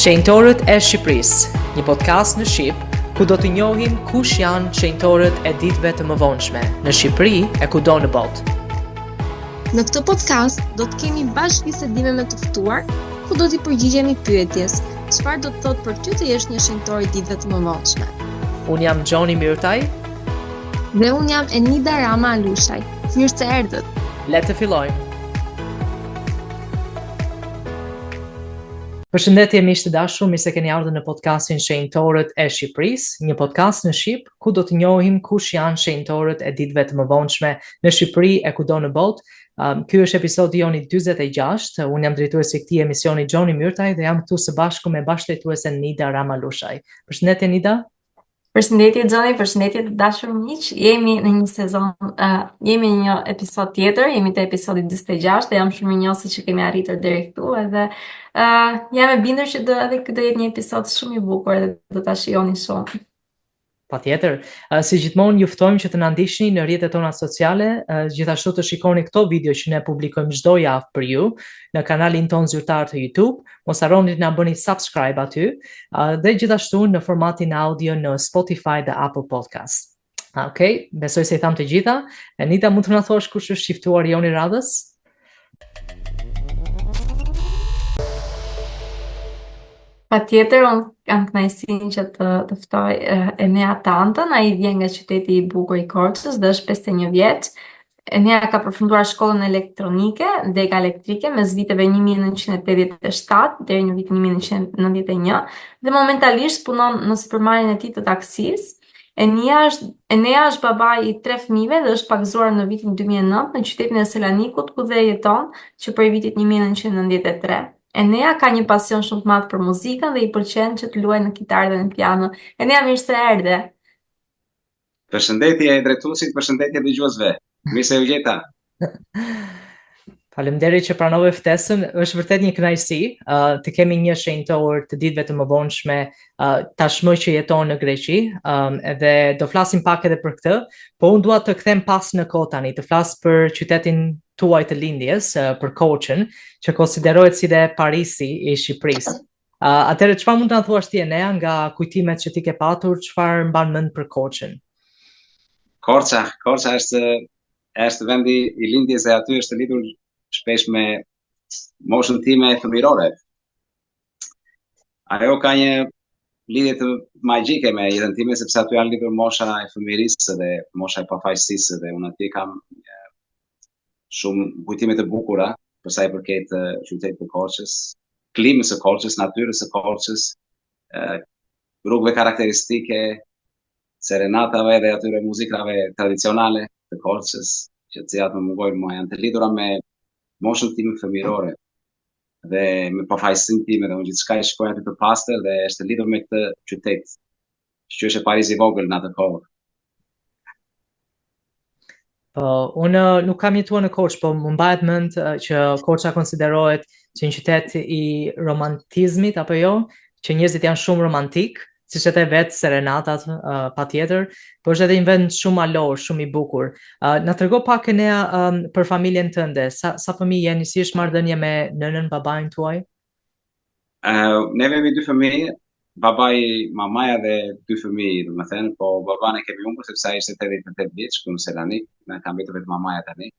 Shenjtorët e Shqipërisë, një podcast në shqip ku do të njohim kush janë shenjtorët e ditëve të mëvonshme në Shqipëri e kudo në botë. Në këtë podcast do të kemi bashkëbisedime me të ftuar, ku do t'i përgjigjemi pyetjes, çfarë do të thotë për ty të jesh një shenjtor i ditëve të mëvonshme. Unë jam Gjoni Myrtaj dhe unë jam Enida Rama Alushaj. Mirë se erdhët. Le të fillojmë. Përshëndetje miq të dashur, mirë se keni ardhur në podcastin Shenjtorët e Shqipërisë, një podcast në shqip ku do të njohim kush janë shenjtorët e ditëve të mëvonshme në Shqipëri e kudo në botë. Um, ky është episodi jonë i 46. Unë jam drejtuesi i këtij emisioni Gjoni Myrtaj dhe jam këtu së bashku me bashkëdrejtuesen Nida Rama Lushaj. Përshëndetje Nida. Përshëndetje Gjoni, përshëndetje të dashur miq. Jemi në një sezon, uh, jemi në një episod tjetër, jemi te episodi 46 dhe jam shumë mirënjohëse që kemi arritur deri këtu edhe uh, jam e bindur që do edhe ky do jetë një episod shumë i bukur dhe do ta shijoni shumë. Patjetër. Si gjithmonë ju ftojmë që të na ndiqni në rrjetet tona sociale, gjithashtu të shikoni këto video që ne publikojmë çdo javë për ju në kanalin tonë zyrtar të YouTube. Mos harroni të na bëni subscribe aty dhe gjithashtu në formatin audio në Spotify dhe Apple Podcast. Ok, besoj se i thamë të gjitha. Enida, mund të na thuash kush është i ftuari jonë i radhës? Patjetër, unë kam kënaqësinë që të, të ftoj uh, Enea Tantën, ai vjen nga qyteti i bukur i Korçës dhe është 51 vjeç. Enea ka përfunduar shkollën elektronike, dega elektrike, mes viteve 1987 deri në vitin 1991 dhe momentalisht punon në sipërmarrjen e tij të taksisë. Enea është Enea është babai i tre fëmijëve dhe është pagëzuar në vitin 2009 në qytetin e Selanikut ku dhe jeton që prej vitit 1993. Enea ka një pasion shumë të madh për muzikën dhe i pëlqen që të luajë në kitarë dhe në piano. Enea, mirë se erdhe. Përshëndetje drejtuesit, përshëndetje dëgjuesve. Mirë se ju gjeta. Faleminderit që pranove ftesën. Është vërtet një kënaqësi uh, të kemi një shenjtor të ditëve të mëvonshme uh, tashmë që jeton në Greqi, um, edhe do flasim pak edhe për këtë, po unë dua të kthehem pas në kohë tani, të flas për qytetin tuaj të lindjes, uh, për Korçën, që konsiderohet si dhe Parisi i Shqipërisë. Uh, atëherë çfarë mund të na thuash ti Enea nga kujtimet që ti ke patur, çfarë mban mend për Korçën? Korça, Korça është është vendi i lindjes e aty është lidhur shpesh me moshën time fëmijërore. Ajo ka një lidhje të magjike me jetën time sepse aty janë lidhur mosha e fëmijërisë dhe mosha e pafajësisë dhe unë atje kam shumë kujtime të bukura për sa i përket qytetit të Korçës, klimës së Korçës, natyrës së Korçës, rrugëve karakteristike, serenatave dhe atyre muzikrave tradicionale të Korçës, që të cilat më mungojnë mua, janë të lidhura me moshën time fëmijërore dhe me pafajësinë time dhe unë gjithçka i shikoj aty të pastër dhe është lidhur me këtë qytet, që është Parisi i vogël në atë kohë. Po, unë nuk kam jetuar në Korçë, po më mbahet mend që Korça konsiderohet si një qytet i romantizmit apo jo, që njerëzit janë shumë romantik, siç edhe vetë serenatat uh, patjetër, po është edhe një vend shumë malor, shumë i bukur. Uh, na trego pak Enea um, për familjen tënde, sa sa fëmijë jeni, si është marrëdhënia me nënën, babain tuaj? Uh, ne jemi dy fëmijë, babai, mamaja dhe dy fëmijë, domethënë, po babanë e kemi humbur sepse ai ishte 88 vjeç këtu në Selanik, na ka mbetur vetëm mamaja tani.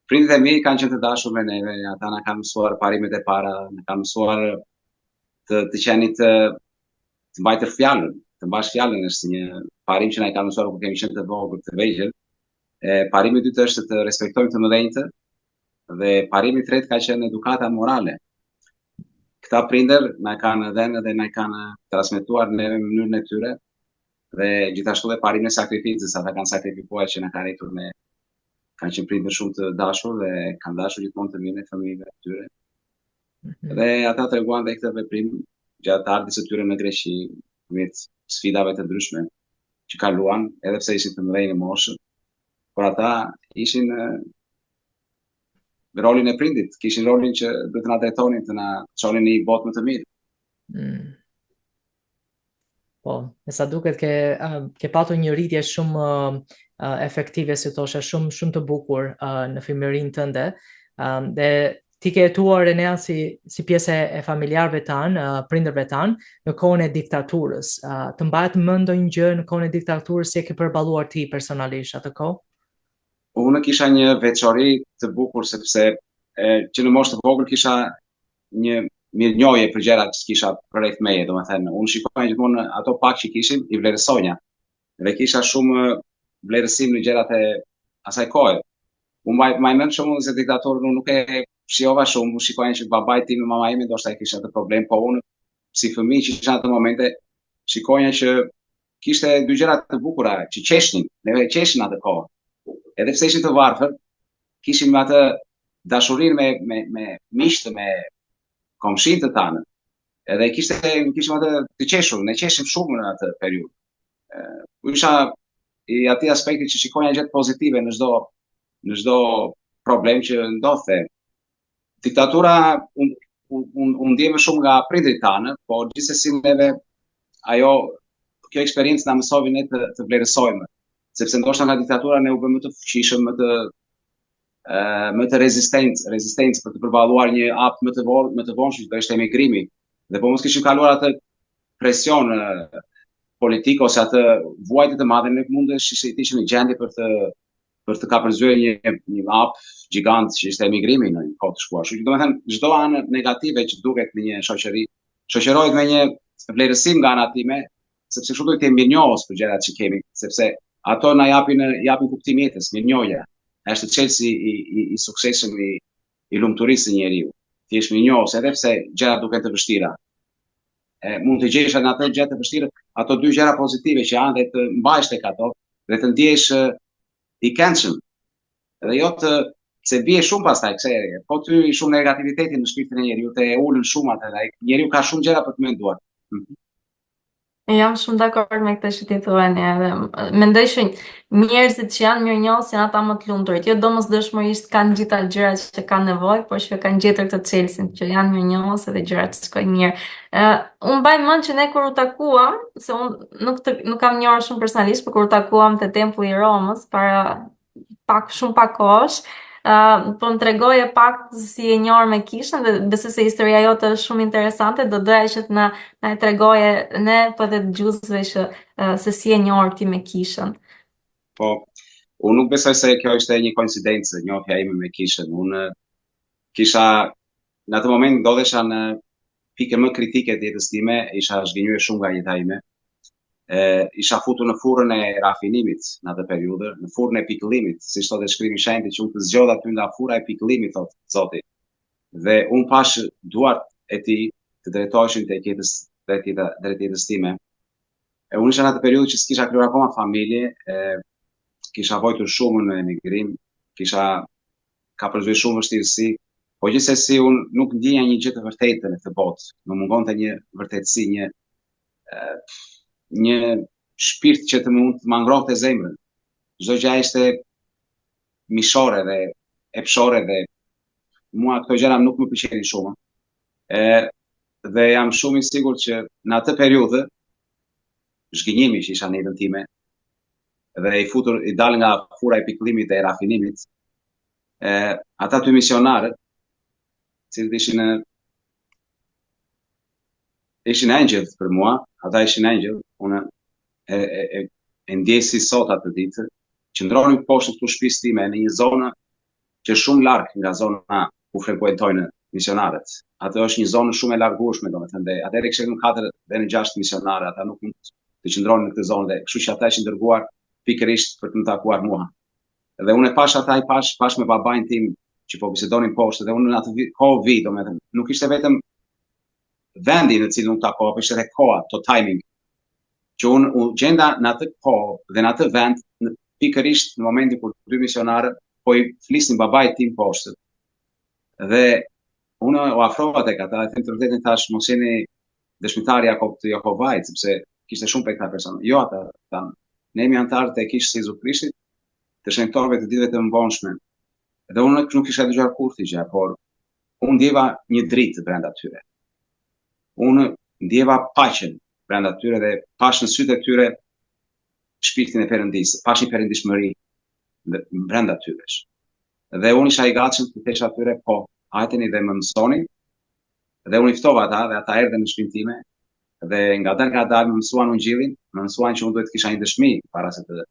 Prindërit e mi kanë qenë të dashur me neve, ata na kanë mësuar parimet e para, na kanë mësuar të të qenit të, të mbajtur fjalën, të mbash fjalën është një parim që na e kanë mësuar kur kemi qenë të vogël, të vegjël. E parimi i dytë është të respektojmë të mëdhenjtë dhe parimi i tretë ka qenë edukata morale. Këta prindër na kanë dhënë dhe na kanë transmetuar neve në mënyrën e tyre dhe gjithashtu dhe parimin e sakrificës, ata kanë sakrifikuar që na kanë rritur me kanë qenë prindër shumë të dashur dhe kanë dashur gjithmonë të mirën e fëmijëve të tyre. Mhm. Dhe ata treguan dhe këtë veprim gjatë ardhjes së tyre në Greqi, mes sfidave të ndryshme që kaluan, edhe pse ishin të mëdhenj në moshë, por ata ishin në rolin e prindit, kishin rolin që duhet të na drejtonin, të na çonin në një botë më të mirë. Mm. Po, me sa duket ke uh, ke patur një rritje shumë uh, efektive, si thosha, shumë shumë të bukur uh, në fëmijërinë tënde. Um, dhe Ti ke jetuar Enea si si pjesë e familjarëve tanë, uh, prindërve tanë në kohën e diktaturës. Uh, të mbahet mend ndonjë gjë në kohën e diktaturës si e ke përballuar ti personalisht atë kohë? Unë kisha një veçori të bukur sepse e, që në moshë të vogël kisha një mirënjohje për gjërat që kisha përreth meje, domethënë, unë shikoja gjithmonë ato pak që kishim, i vlerësoja. Dhe kisha shumë vlerësim në gjërat e asaj kohe. Unë mbaj mbaj mend shumë se diktaturën unë nuk e shijova shumë, unë shikoja që babai tim dhe mama ime ndoshta e kishin atë problem, po unë si fëmijë që isha në ato momente shikoja që kishte dy gjëra të bukura që qeshnin, neve qeshnim atë kohë. Edhe pse ishin të varfër, kishim atë dashurinë me me me miqtë, me komshinjtë tanë. Edhe kishte kishim atë të qeshur, ne qeshim shumë në atë periudhë. Unë isha i atij aspekti që shikoja gjërat pozitive në çdo në çdo problem që ndodhte. Diktatura u u u ndje më shumë nga prindërit tanë, po gjithsesi neve ajo kjo eksperiencë na mësoi ne të, të vlerësojmë, sepse ndoshta nga diktatura ne u bëmë më të fuqishëm, më të më të rezistencë, rezistencë për të përballuar një hap më të vonë, më të vonshëm që do ishte emigrimi. Dhe po mos kishim kaluar atë presion politik ose atë vuajtje të madhe, nuk mund të ishim në gjendje për të për të kapërcyer një një hap gjigant që ishte emigrimi në një kohë të shkuar. Kështu që domethënë çdo anë negative që duket në një shoqëri shoqërohet me një vlerësim nga ana time, sepse kështu duhet të jemi mirënjohës për gjërat që kemi, sepse ato na japin japin kuptim jetës, mirënjohja. Është çelësi i, i, i suksesshëm i, i lumturisë së njeriu. Të jesh mirënjohës edhe pse gjërat duken të vështira. E, mund të gjesh në ato gjëra të vështira, ato dy gjëra pozitive që janë dhe të mbahesh tek ato dhe të ndihesh i kënaqshëm. Dhe jo të se bie shumë pastaj kse po të hyjë shumë negativiteti në shpirtin e njeriut e ulën shumë atë dhe njeriu ka shumë gjëra për të menduar. Mm -hmm. Jam shumë dakord me këtë që ti thua edhe mendoj që njerëzit që janë mirënjohës janë ata më të lumturit. Jo domosdoshmërisht kanë gjitha gjërat që kanë nevojë, por që kanë gjetur këtë çelësin që janë mirënjohës edhe gjërat shkojnë mirë. Ë uh, unë mbaj mend që ne kur u takuam, se unë nuk të, nuk kam njohur shumë personalisht, por kur u takuam te tempulli i Romës para pak shumë pak kohësh, uh, po më tregoje pak si je njohur me kishën dhe besoj se historia jote është shumë interesante, do doja që të na na e tregoje ne po edhe dëgjuesve që uh, se si je njohur ti me kishën. Po, unë nuk besoj se kjo ishte një koincidencë njohja ime me kishën. Unë kisha në atë moment ndodhesha në pikën më kritike të jetës time, isha zhgënjyer shumë nga jeta ime. E, isha futur në furrën e rafinimit në atë periudhë, në furrën e pikëllimit, siç thotë shkrimi i shenjtë që unë të zgjodha ty nga furra e pikëllimit, thotë Zoti. Dhe unë pashë duart e tij të drejtoheshin tek jetës drejt jeta drejt jetës time. E unë isha në atë periudhë që s'kisha krijuar akoma familje, e, kisha vojtur shumë në emigrim, kisha kapërcyer shumë vështirësi, po gjithsesi unë nuk ndjeja një gjë të vërtetë në këtë botë. Më mungonte një vërtetësi, një një shpirt që të mund të ma ngrohte zemrën. Çdo gjë ishte mishore dhe epshore dhe mua këto gjëra nuk më pëlqenin shumë. E, dhe jam shumë i sigurt që në atë periudhë zhgënjimi që isha në jetën time dhe i futur i dalë nga furra e pikëllimit dhe e rafinimit, e, ata dy misionarët, cilët ishin ishin engjëll për mua, ata ishin engjëll, unë e, e, e, e ndjej si sot atë ditë, qëndronin poshtë këtu shtëpisë time në një zonë që është shumë larg nga zona ku frekuentojnë misionarët. Atë është një zonë shumë e largueshme, domethënë, dhe atëherë kishte vetëm 4 dhe në 6 misionarë, ata nuk mund të qëndronin në këtë zonë dhe kështu që ata ishin dërguar pikërisht për të më takuar mua. Dhe unë e pash ata i pash, pash me babain tim që po bisedonin poshtë dhe unë në atë kohë vi, domethënë, nuk ishte vetëm vendi në cilin unë takova, po ishte edhe koha, to timing, që unë u gjenda në atë kohë dhe në atë vend, në pikërisht në momentin kur dy misionarë po i flisnin babait tim poshtë. Dhe unë u afrova tek ata, e them të vërtetën thash, mos jeni dëshmitarë Jakob të Jehovait, sepse kishte shumë prej këta persona. Jo ata thanë, ne jemi anëtarë të kishës së Jezu Krishtit, të shenjtorëve të ditëve të mëvonshme. Dhe unë nuk kisha dëgjuar kurrë këtë gjë, por unë ndjeva një dritë brenda tyre. Unë ndjeva paqen brenda tyre dhe pash në sytë e tyre shpirtin e Perëndisë, pash një perëndishmëri brenda tyre. Dhe unë isha i gatshëm të thesha atyre po. Hajteni dhe më mësoni. Dhe unë i ftova ata dhe ata erdhën në shtëpinë time dhe ngadalë ngadalë më mësuan ungjillin, më mësuan që unë duhet të kisha një dëshmi para se të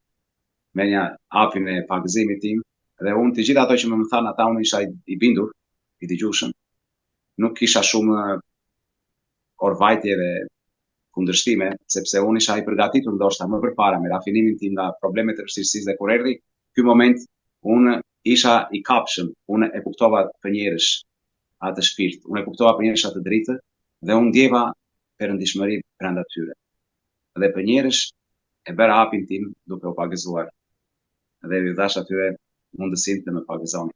merrja hapin e pagëzimit tim dhe unë të gjitha ato që më më thanë ata unë isha i bindur, i dëgjueshëm. Nuk kisha shumë orvajtje dhe kundërshtime, sepse unë isha i përgatitur ndoshta më përpara me rafinimin tim nga problemet e vështirësisë dhe kur erdhi ky moment unë isha i kapshëm, unë e kuptova përnjëherësh atë shpirt, unë e kuptova përnjëherësh atë dritë dhe unë ndjeva perëndishmëri brenda tyre. Dhe përnjëherësh e bëra hapin tim duke u pagëzuar dhe ju dhashë atyre mundësinë të më pagëzonin.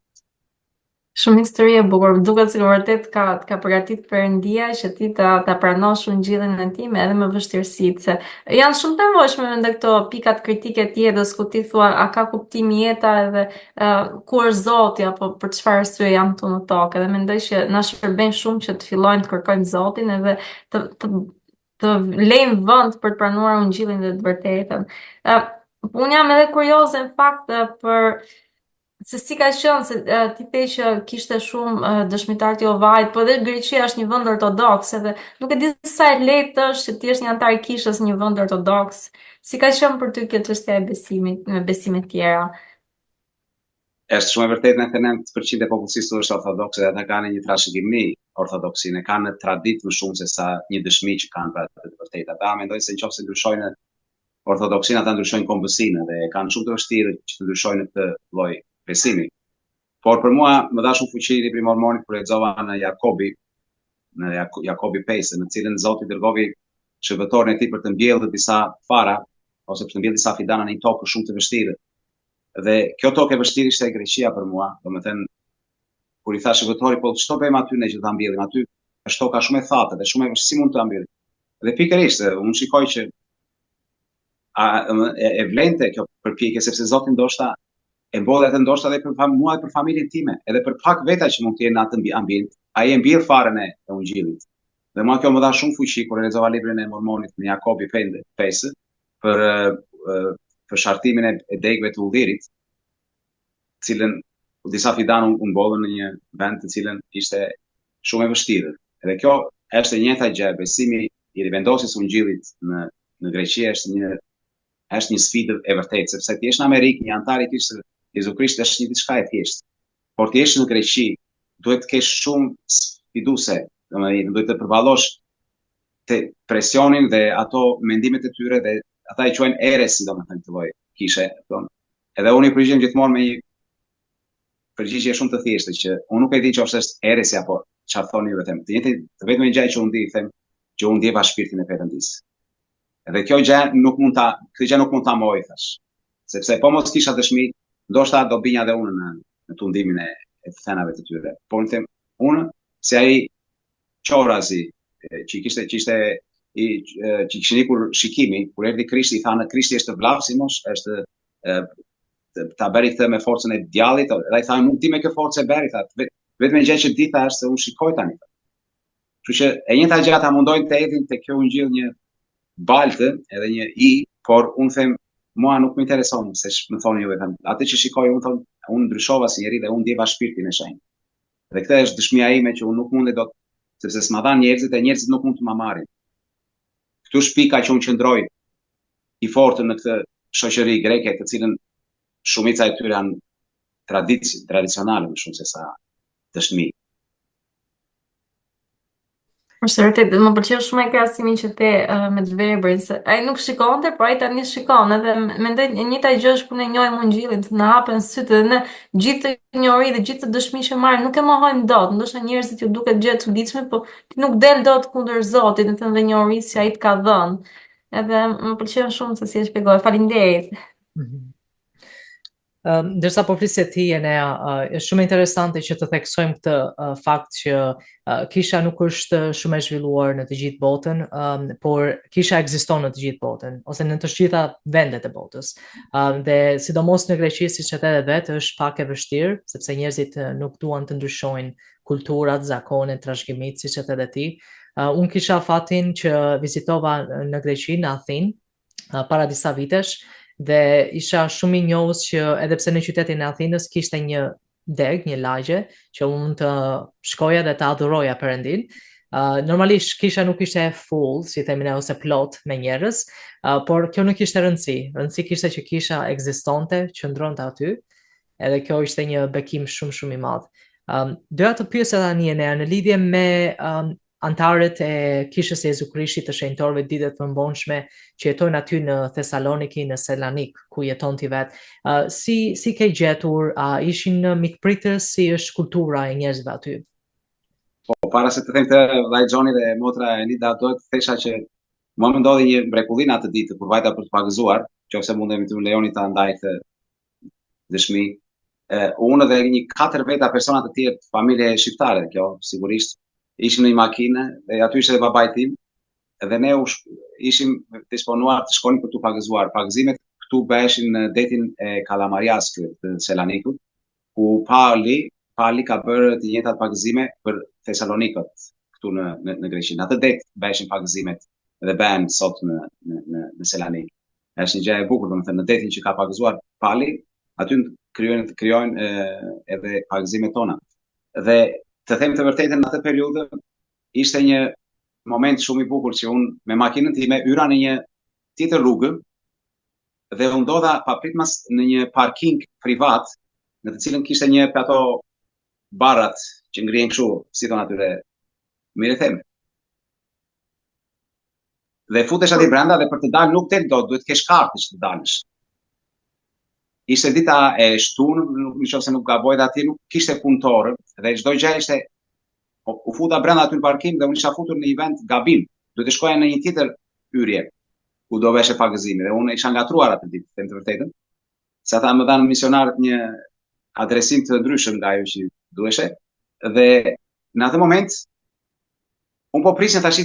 Shumë histori e bukur. Duket sikur vërtet ka të ka përgatit Perëndia që ti ta ta pranosh ungjillin e tij me edhe me vështirësitë se janë shumë të nevojshme mendoj këto pikat kritike të jetës ku ti thua a ka kuptim jeta edhe uh, ku është Zoti apo për çfarë arsye jam këtu në tokë edhe mendoj që na shërben shumë që të fillojmë të kërkojmë Zotin edhe të të të lejmë vend për të pranuar ungjillin dhe të vërtetën. Uh, unë jam edhe kurioze në fakt për se si ka qenë, se uh, ti the që kishte shumë uh, dëshmitarë të Jehovait, po edhe Greqia është një vend ortodoks, edhe nuk e di sa e lehtë është që ti jesh një anëtar i kishës në një vend ortodoks. Si ka qenë për ty kjo çështja e besimit me besime tjera? Është shumë e vërtetë 99% e popullsisë është ortodokse dhe ata kanë një trashëgimi ortodoksinë, e kanë traditë më shumë se sa një dëshmi që kanë për atë të vërtetë. Ata mendojnë se nëse ndryshojnë ortodoksinë, ata ndryshojnë kombësinë dhe e kanë shumë të vështirë që të ndryshojnë këtë lloj besimi. Por për mua më dha shumë fuqi libri i Mormonit kur lexova në Jakobi, në Jakobi 5, në cilën Zoti dërgovi shërbëtorin e tij për të mbjellë disa fara ose për të mbjellë disa fidana në një tokë shumë të vështirë. Dhe kjo tokë e vështirë ishte Greqia për mua, domethënë kur i tha shërbëtori, po ç'to bëjmë aty ne që ta mbjellim aty, është toka shumë e thatë dhe shumë e vështirë, si mund ta mbjellim? Dhe pikërisht, unë shikoj që a, e, e vlente kjo përpjekje sepse Zoti ndoshta e mbolli atë ndoshta edhe për mua dhe për familjen time, edhe për pak veta që mund të jenë në atë ambient, ai e mbjell farën e, e ungjillit. Dhe mua kjo më dha shumë fuqi kur e lexova librin e Mormonit në Jakobi 5 për për shartimin e, e degëve të ullirit, cilën disa fidanë u mbollën në një vend të cilën ishte shumë e vështirë. Edhe kjo është e njëjta gjë, besimi i rivendosjes së ungjillit në në Greqi është një është një sfidë e vërtetë, sepse të jesh në Amerikë një anëtar i Kishës Jezu Krisht është një diçka e thjeshtë. Por të jesh në Greqi duhet të kesh shumë sfiduese, domethënë duhet të përballosh të presionin dhe ato mendimet e tyre dhe ata i quajnë eresi, domethënë këtë lloj kishe, kupton. Edhe unë i përgjigjem gjithmonë me një përgjigje shumë të thjeshtë që unë nuk e di nëse është eresi apo çfarë thoni ju vetëm. Të njëjtën të vetmen gjë që unë di them që unë ndjeva shpirtin e Perëndisë. Edhe kjo gjë nuk mund ta, këtë gjë nuk mund ta mohoj thash. Sepse po mos kisha dëshmi, ndoshta do binja dhe unë në në tundimin e, e të thënave të tyre. Po unë them, unë si ai qorazi që i kishte që ishte i që i kishin ikur shikimi, kur erdhi Krishti i thanë Krishti është vlafsi mos, është ta bëri këtë me forcën e djallit, dhe ai tha nuk di me kë forcë e bëri, tha. Vetëm gjë që di tha është se unë shikoj tani. Kështu që e njëjta gjë ata mundojnë të hedhin te kjo ungjill një baltë edhe një i, por unë them mua nuk më intereson se më thoni ju vetëm. Atë që shikoj unë them, unë ndryshova si njeri dhe unë ndjeva shpirtin e shenjtë. Dhe këtë është dëshmia ime që unë nuk mundi dot, sepse s'ma dhanë njerëzit e njerëzit nuk mund të ma marrin. Këtu është pika që unë qëndroj i fortë në këtë shoqëri greke, të cilën shumica e tyre janë tradici, tradicionale më shumë se sa dëshmi. Është vërtet, më pëlqeu shumë ai krahasimi që the uh, me të verbrin, se ai nuk shikonte, por ai tani shikon, edhe mendoj e njëjta gjë është kur ne njohim ungjillin, të na hapen sytë dhe ne gjithë të njohuri dhe gjithë të dëshmi që marrim nuk e mohojmë dot. Ndoshta njerëzit ju duket gjë e çuditshme, po ti nuk del dot kundër Zotit, do të thënë dhe njohurisë që ai të ka dhënë. Edhe më pëlqen shumë se si e shpjegoi. Faleminderit. Mm -hmm. Ndërsa po flisje ti Enea, është shumë interesante që të theksojmë këtë uh, fakt që uh, kisha nuk është shumë e zhvilluar në të gjithë botën, um, por kisha ekziston në të gjithë botën ose në të gjitha vendet e botës. Um, dhe sidomos në Greqi, siç e the edhe vetë, është pak e vështirë sepse njerëzit nuk duan të ndryshojnë kulturat, zakonet, trashëgimitë, siç e the edhe ti. Uh, unë kisha fatin që vizitova në Greqi, në Athinë, uh, para disa vitesh dhe isha shumë mirënjohës që edhe pse në qytetin e Athinës kishte një degë, një lagje që unë të shkoja dhe të adhuroja Perëndinë. Uh, normalisht kisha nuk ishte full, si themi ne ose plot me njerëz, uh, por kjo nuk ishte rëndësi. Rëndësi kishte që kisha ekzistonte, qëndronte aty, edhe kjo ishte një bekim shumë shumë i madh. Um, doja të pyes edhe tani Enea në lidhje me um, anëtarët e Kishës së Jezu Krishtit të Shenjtorëve të Ditëve të Mëvonshme që jetojnë aty në Thessaloniki, në Selanik, ku jeton ti vetë. Uh, si si ke gjetur, a uh, ishin mikpritës, si është kultura e njerëzve aty? Po, para se të them këtë, vllai Xhoni dhe motra Enida, do të thesha që mua më ndodhi një mrekulli në atë ditë kur vajta për të pagëzuar, qofse mundemi të më lejoni ta ndaj këtë dëshmi. Unë dhe një katër veta persona të tjerë, familje shqiptare kjo, sigurisht, ishim në një makinë dhe aty ishte edhe babai tim dhe ne u ishim disponuar të shkonim për t'u pagëzuar. Pagëzimet këtu bëheshin në detin e Kalamarias të Selanikut, ku Pali, Pali ka bërë të njëjtat pagëzime për Thesalonikët këtu në në, në Greqi. Në atë det bëheshin pagëzimet dhe bëhen sot në në në, në Selanik. Është një gjë e bukur, domethënë në detin që ka pagëzuar Pali, aty krijojnë krijojnë edhe pagëzimet tona. Dhe të them të vërtetën në atë periudhë ishte një moment shumë i bukur që unë me makinën time hyra në një tjetër rrugë dhe u ndodha papritmas në një parking privat në të cilën kishte një prej ato barat që ngrihen kështu, si thonë atyre, mirë e them. Dhe futesh aty brenda dhe për të dalë nuk del dot, duhet të kesh kartë që të dalësh. Ishte dita e shtunë, nuk në qoftë se nuk gaboj dhe aty nuk kishte punëtorë dhe çdo gjë ishte po, u futa brenda aty në parkim dhe unë isha futur në një vend gabim. Duhet të shkoja në një tjetër hyrje ku do bëheshe pagëzimi dhe unë isha ngatruar atë ditë, them të vërtetën. Se ata më dhanë misionarët një adresim të ndryshëm nga ajo që duheshe dhe në atë moment Unë po prisja tash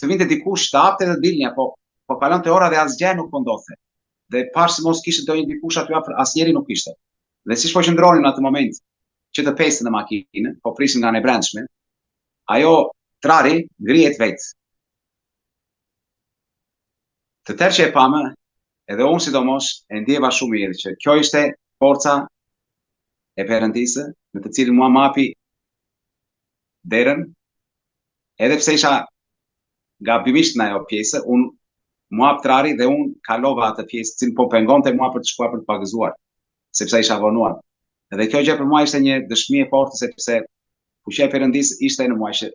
të vinte dikush të hapte dhe të dilnja, po po kalonte ora dhe asgjë nuk po ndodhte. Dhe pashë se mos kishte ndonjë dikush aty afër, asnjeri nuk ishte. Dhe siç po qëndronim në atë moment që të pestë në makinë, po prisnim nga ana e brendshme, ajo trari ngrihet vetë. Të tërë që e pamë, edhe unë sidomos e ndjeva shumë mirë që kjo ishte forca e Perëndisë në të cilën mua m'hapi derën, edhe pse isha gabimisht në ajo pjesë, unë m'u hap trari dhe unë kalova atë pjesë, cilën po pengonte mua për të shkuar për të pagëzuar, sepse isha vonuar. Dhe kjo gjë për mua ishte një dëshmi e fortë sepse fuqia e Perëndisë ishte në mua që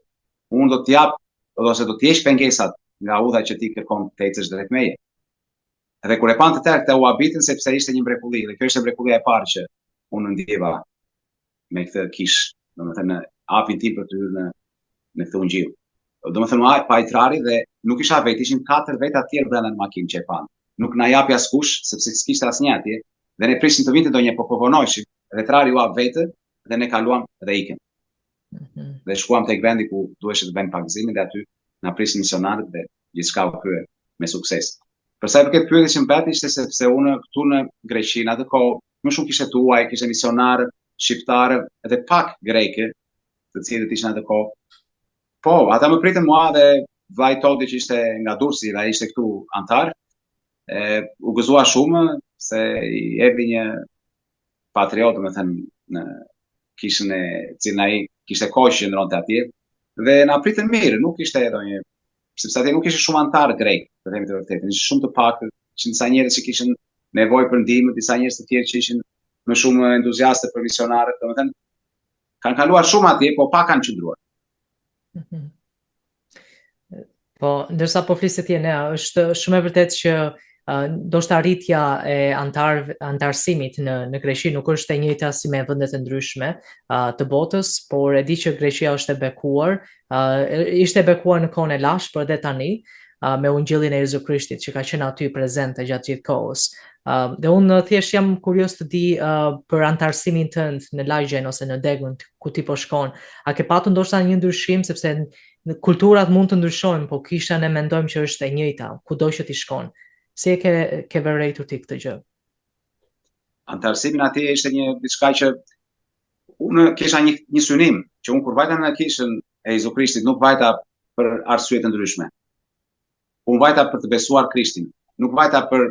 unë do të jap ose do të heq pengesat nga udha që ti kërkon të ecësh drejt meje. Dhe kur e panë të tërë këta u habitën sepse ishte një mrekulli dhe kjo ishte mrekullia e parë që unë ndjeva me këtë kishë, domethënë në hapin tim për të hyrë në në këtë ungjill. Domethënë u hap ai trari dhe nuk isha vetë, ishin katër veta të tjerë brenda në makinë që e panë. Nuk na hapi askush sepse s'kishte asnjë atje dhe ne prisnim të vinte ndonjë po po vonoheshim dhe trari u hap vetë dhe ne kaluam dhe ikëm. Mm -hmm. Dhe shkuam tek vendi ku duheshe të bëjmë pagëzimin dhe aty na prisnin misionarët dhe gjithçka u krye me sukses. Për sa i përket pyetjes që më bëtë ishte sepse unë këtu në Greqi në atë kohë më shumë kishte të huaj, kishte misionarë shqiptarë dhe pak grekë, të cilët ishin atë kohë. Po, ata më pritën mua dhe vllai Todi që ishte nga Durrësi dhe ai ishte këtu anëtar. E, u gëzua shumë se i erdhi një patriot, domethënë, në kishën e cilën ai kishte kohë që qëndronte atje dhe na pritën mirë, nuk ishte edhe një sepse atje nuk ishte shumë anëtar grek, të themi të vërtetën, ishin shumë të paktë, ishin disa njerëz që kishin nevojë për ndihmë, disa njerëz të tjerë që ishin më shumë entuziastë për misionarët, domethënë kanë kaluar shumë atje, po pak kanë qëndruar. Mm -hmm. Po, ndërsa po flisje ti Enea, është shumë e vërtetë që uh, ndoshta rritja e anëtar anëtarësimit në në Greqi nuk është e njëjta si me vendet e ndryshme uh, të botës, por e di që Greqia është e bekuar, uh, ishte e bekuar në kohën e lashtë, por edhe tani uh, me ungjillin e Jezu Krishtit që ka qenë aty prezente gjatë gjithë kohës. Uh, dhe unë thjesht jam kurioz të di uh, për anëtarësimin tënd në lagjen ose në degën ku ti po shkon. A ke patur ndoshta një ndryshim sepse në kulturat mund të ndryshojnë, po kisha ne mendojmë që është e njëjta, kudo që ti shkon. Si e ke ke vërejtur ti këtë gjë? Anëtarësimin atje ishte një diçka që unë kisha një një synim, që unë kur vajta në kishën e Jezu Krishtit nuk vajta për arsye të ndryshme. Unë vajta për të besuar Krishtin, nuk vajta për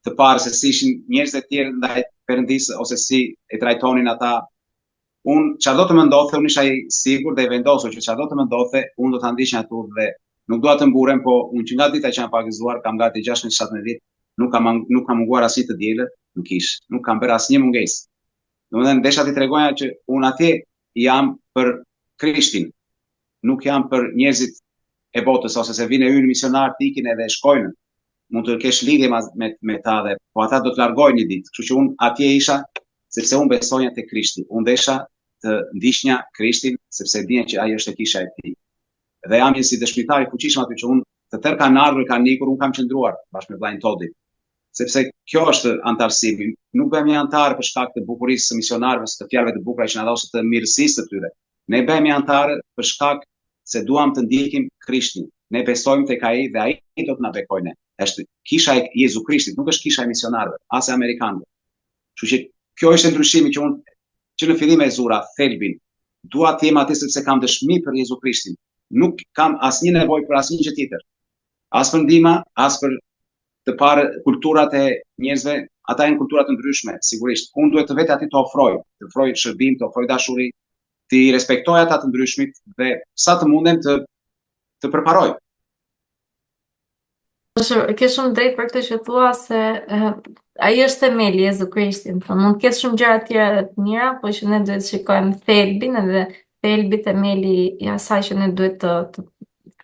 të parë se si ishin njerëzit e tjerë ndaj Perëndisë ose si e trajtonin ata. Unë çfarëdo të më ndodhte, unë isha i sigurt dhe i vendosur që çfarëdo të më ndodhte, unë do ta ndiqja atë udhë dhe nuk dua të mburrem, po unë që nga dita që jam pagëzuar, kam gati 16-17 vjet, nuk kam nuk kam munguar asnjë të dielë në kishë, nuk kam bërë asnjë mungesë. Domethënë desha t'i tregoja që unë atje jam për Krishtin, nuk jam për njerëzit e botës ose se vijnë e hyjnë misionarë të ikin edhe shkojnë. Mund të kesh lidhje me me, me ta dhe po ata do të largojnë një ditë. Kështu që unë atje isha sepse unë besoja te Krishti. Unë desha të ndiqnja Krishtin sepse dija që ai është kisha e tij. Dhe jam një si dëshmitar i fuqishëm aty që unë të tërë kanë ardhur, kanë ikur, unë kam qëndruar bashkë me vllain Todi. Sepse kjo është anëtarësimi. Nuk bëhemi anëtar për shkak të bukurisë së misionarëve, të fjalëve të bukura që na ose të mirësisë së tyre. Ne bëhemi anëtarë për shkak se duam të ndjekim Krishtin. Ne besojmë tek ai dhe ai do të na bekojë ne. Është kisha e Jezu Krishtit, nuk është kisha e misionarëve, as e amerikanëve. Kështu që kjo ishte ndryshimi që unë që në fillim e zura thelbin. Dua të jem aty sepse kam dëshmi për Jezu Krishtin. Nuk kam asnjë nevojë për asnjë gjë tjetër. As për ndihma, as për të parë kulturat e njerëzve, ata janë kultura të ndryshme, sigurisht. Unë duhet të vete aty të ofroj, të ofroj shërbim, të ofroj dashuri, t'i respektoj ata të ndryshmit dhe sa të mundem të të përparoj. Është ke shumë drejt për këtë që thua se uh, ai është themeli Jezu Krishti, po mund të ketë shumë gjëra të tjera të mira, po që ne duhet të shikojmë thelbin edhe thelbi themeli i asaj që ne duhet të, të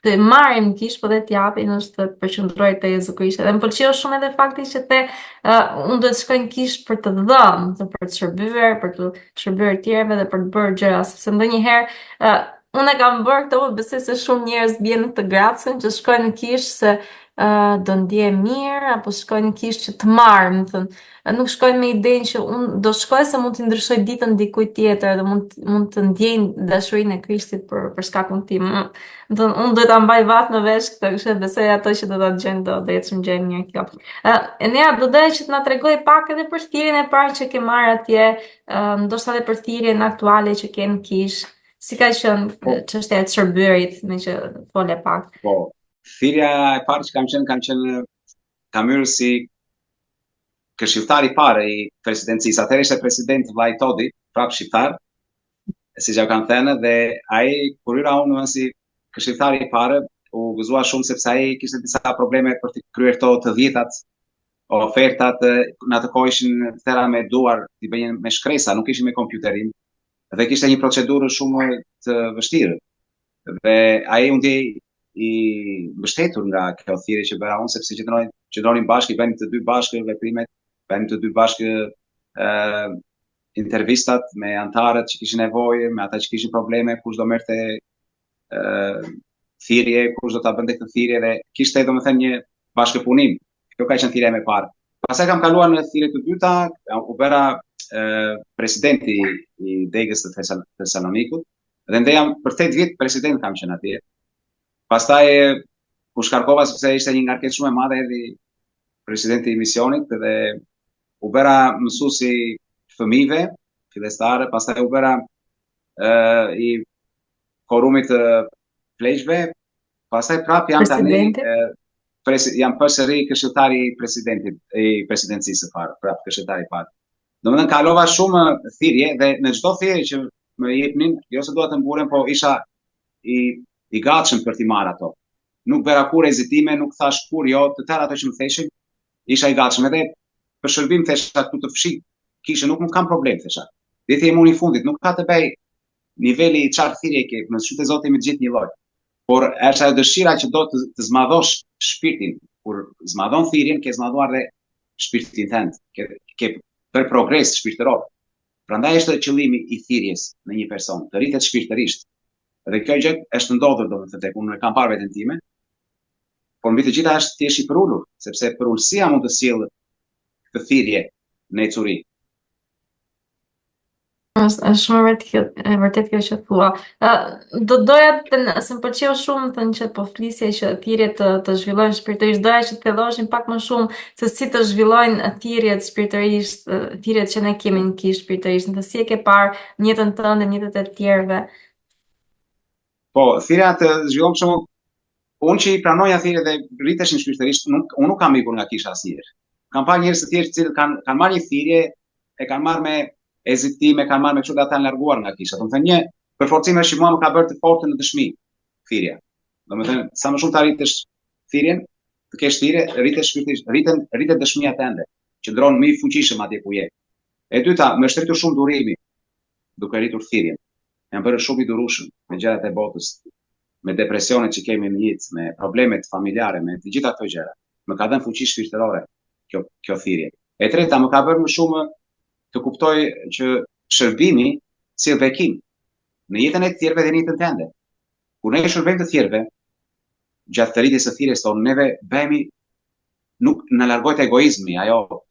të marrim në kishë, po dhe të japim është të përqendrohet te Jezu Krishti. Dhe më pëlqeu shumë edhe fakti që the, uh, unë duhet të shkoj në kishë për të dhënë, të për të shërbyer, për të shërbyer të tjerëve dhe për të bërë gjëra, sepse ndonjëherë uh, unë e kam bërë këtë, po besoj se shumë njerëz bien në këtë grackën që shkojnë në kishë se uh, do ndjehem mirë apo shkojnë në kishë që të marr, më thënë, nuk shkojnë me idenë që unë do shkoj se mund t'i ndryshoj ditën dikujt tjetër dhe mund mund të ndjejnë dashurinë e Krishtit për për shkakun tim. Më thënë, unë duhet ta mbaj vath në vesh këtë, kështu që besoj ato që do ta dëgjojnë do do jetë shumë gjë e mirë kjo. Ë, Enea, do doja që të na tregoj pak edhe për thirrjen e parë që ke marrë atje, ë, ndoshta edhe për thirrjen aktuale që ke në kishë. Si ka qenë po. çështja e të shërbyerit, meqë fole pak? Po, thirrja e parë që kam qenë, kam qenë kam hyrë si këshilltar i parë i presidencisë. Atëherë ishte president vllai Todi, prapë shqiptar, siç ja kanë thënë dhe ai kur hyra unë si këshilltar i parë, u gëzua shumë sepse ai kishte disa probleme për të kryer këto të dhjetat ofertat në atë kohë ishin të tëra me duar, t'i bëjnë me shkresa, nuk ishin me kompjuterim dhe kishte një procedurë shumë të vështirë. Dhe ai u ndje i mbështetur nga kjo thirrje që bëra unë sepse qëndronin qëndronin bashkë, i bënin të dy bashkë veprimet, bënin të dy bashkë ë intervistat me anëtarët që kishin nevojë, me ata që kishin probleme, kush do merrte ë thirrje, kush do ta bënte këtë thirrje dhe kishte domethënë një bashkëpunim. Kjo ka qenë thirrja e parë. Pastaj kam kaluar në thirrje të dyta, u bëra ë presidenti i degës të Thessalonikut Dhe ndeja për 8 vjet president kam qenë atje. Pastaj u shkarkova sepse ishte një ngarkesë shumë e madhe erdhi presidenti i misionit dhe u bëra mësues i fëmijëve fillestare, pastaj u bëra uh, i korumit të pleqve, pastaj prapë jam tani presi, jam përsëri këshilltari i presidentit i presidencisë së parë, prapë këshilltari i parë. Domethënë kalova shumë thirrje dhe në çdo thirrje që më jepnin, jo se dua të mburrem, po isha i i gatshëm për t'i marrë ato. Nuk bëra kurrë hezitime, nuk thash kurrë jo, të tëra ato që më theshin, isha i gatshëm edhe për shërbim thesha këtu të fshij kishën, nuk nuk kam problem thesha. Dhe të jem unë i fundit, nuk ka të bëj niveli i çfarë thirrje ke, në sytë e Zotit jemi të gjithë një lloj. Por është ajo dëshira që do të, të zmadhosh shpirtin. Kur zmadhon thirrjen, ke zmadhuar dhe shpirtin tënd, ke, ke bërë progres shpirtëror. Prandaj është qëllimi i thirrjes në një person, të rritet shpirtërisht. Dhe kjo gjë është ndodhur domethënë tek unë e kam parë veten time. Por mbi të gjitha është të jesh i përulur, sepse përulësia mund të sjellë këtë thirrje në ecuri. Është është shumë e vërtetë kjo, e vërtetë kjo që thua. Ë do doja të se më pëlqeu shumë thënë që po flisje që thirrjet të të zhvillojnë shpirtërisht. Doja që të thelloheshim pak më shumë se si të zhvillojnë thirrjet shpirtërisht, thirrjet që ne kemi në kishë shpirtërisht, në si e ke parë në jetën tënde, në jetët e të tjerëve. Po, thirrja të zhvillon për shembull, unë që i pranoja thirrjet dhe rriteshim shpirtërisht, nuk unë nuk kam ikur nga kisha asnjëherë. Kam parë njerëz të tjerë të cilët kanë kanë marrë një thirrje, e kanë marrë me. Hezitime kanë marrë me kështu dhe ata janë larguar nga kisha. Domethënë një përforcim është që mua më ka bërë të fortë në dëshmi thirrja. Domethënë sa më shumë ta rritësh thirrjen, të kesh thirrje, rritesh shpirtërisht, rriten rritet dëshmia tënde, qëndron më i fuqishëm atje ku je. E dyta, më është rritur shumë durimi, duke rritur thirrjen. Jam bërë shumë i durueshëm me gjërat e botës, me depresionet që kemi në jetë, me problemet familjare, me të gjitha këto gjëra. Më ka dhënë fuqi shpirtërore kjo kjo thirrje. E treta, më ka bërë më shumë të kuptoj që shërbimi sjell bekim në jetën e të tjerëve dhe në jetën tënde. Kur ne shërbejmë të tjerëve, gjatë të rritjes së thirrjes tonë, neve bëhemi nuk na largohet egoizmi, ajo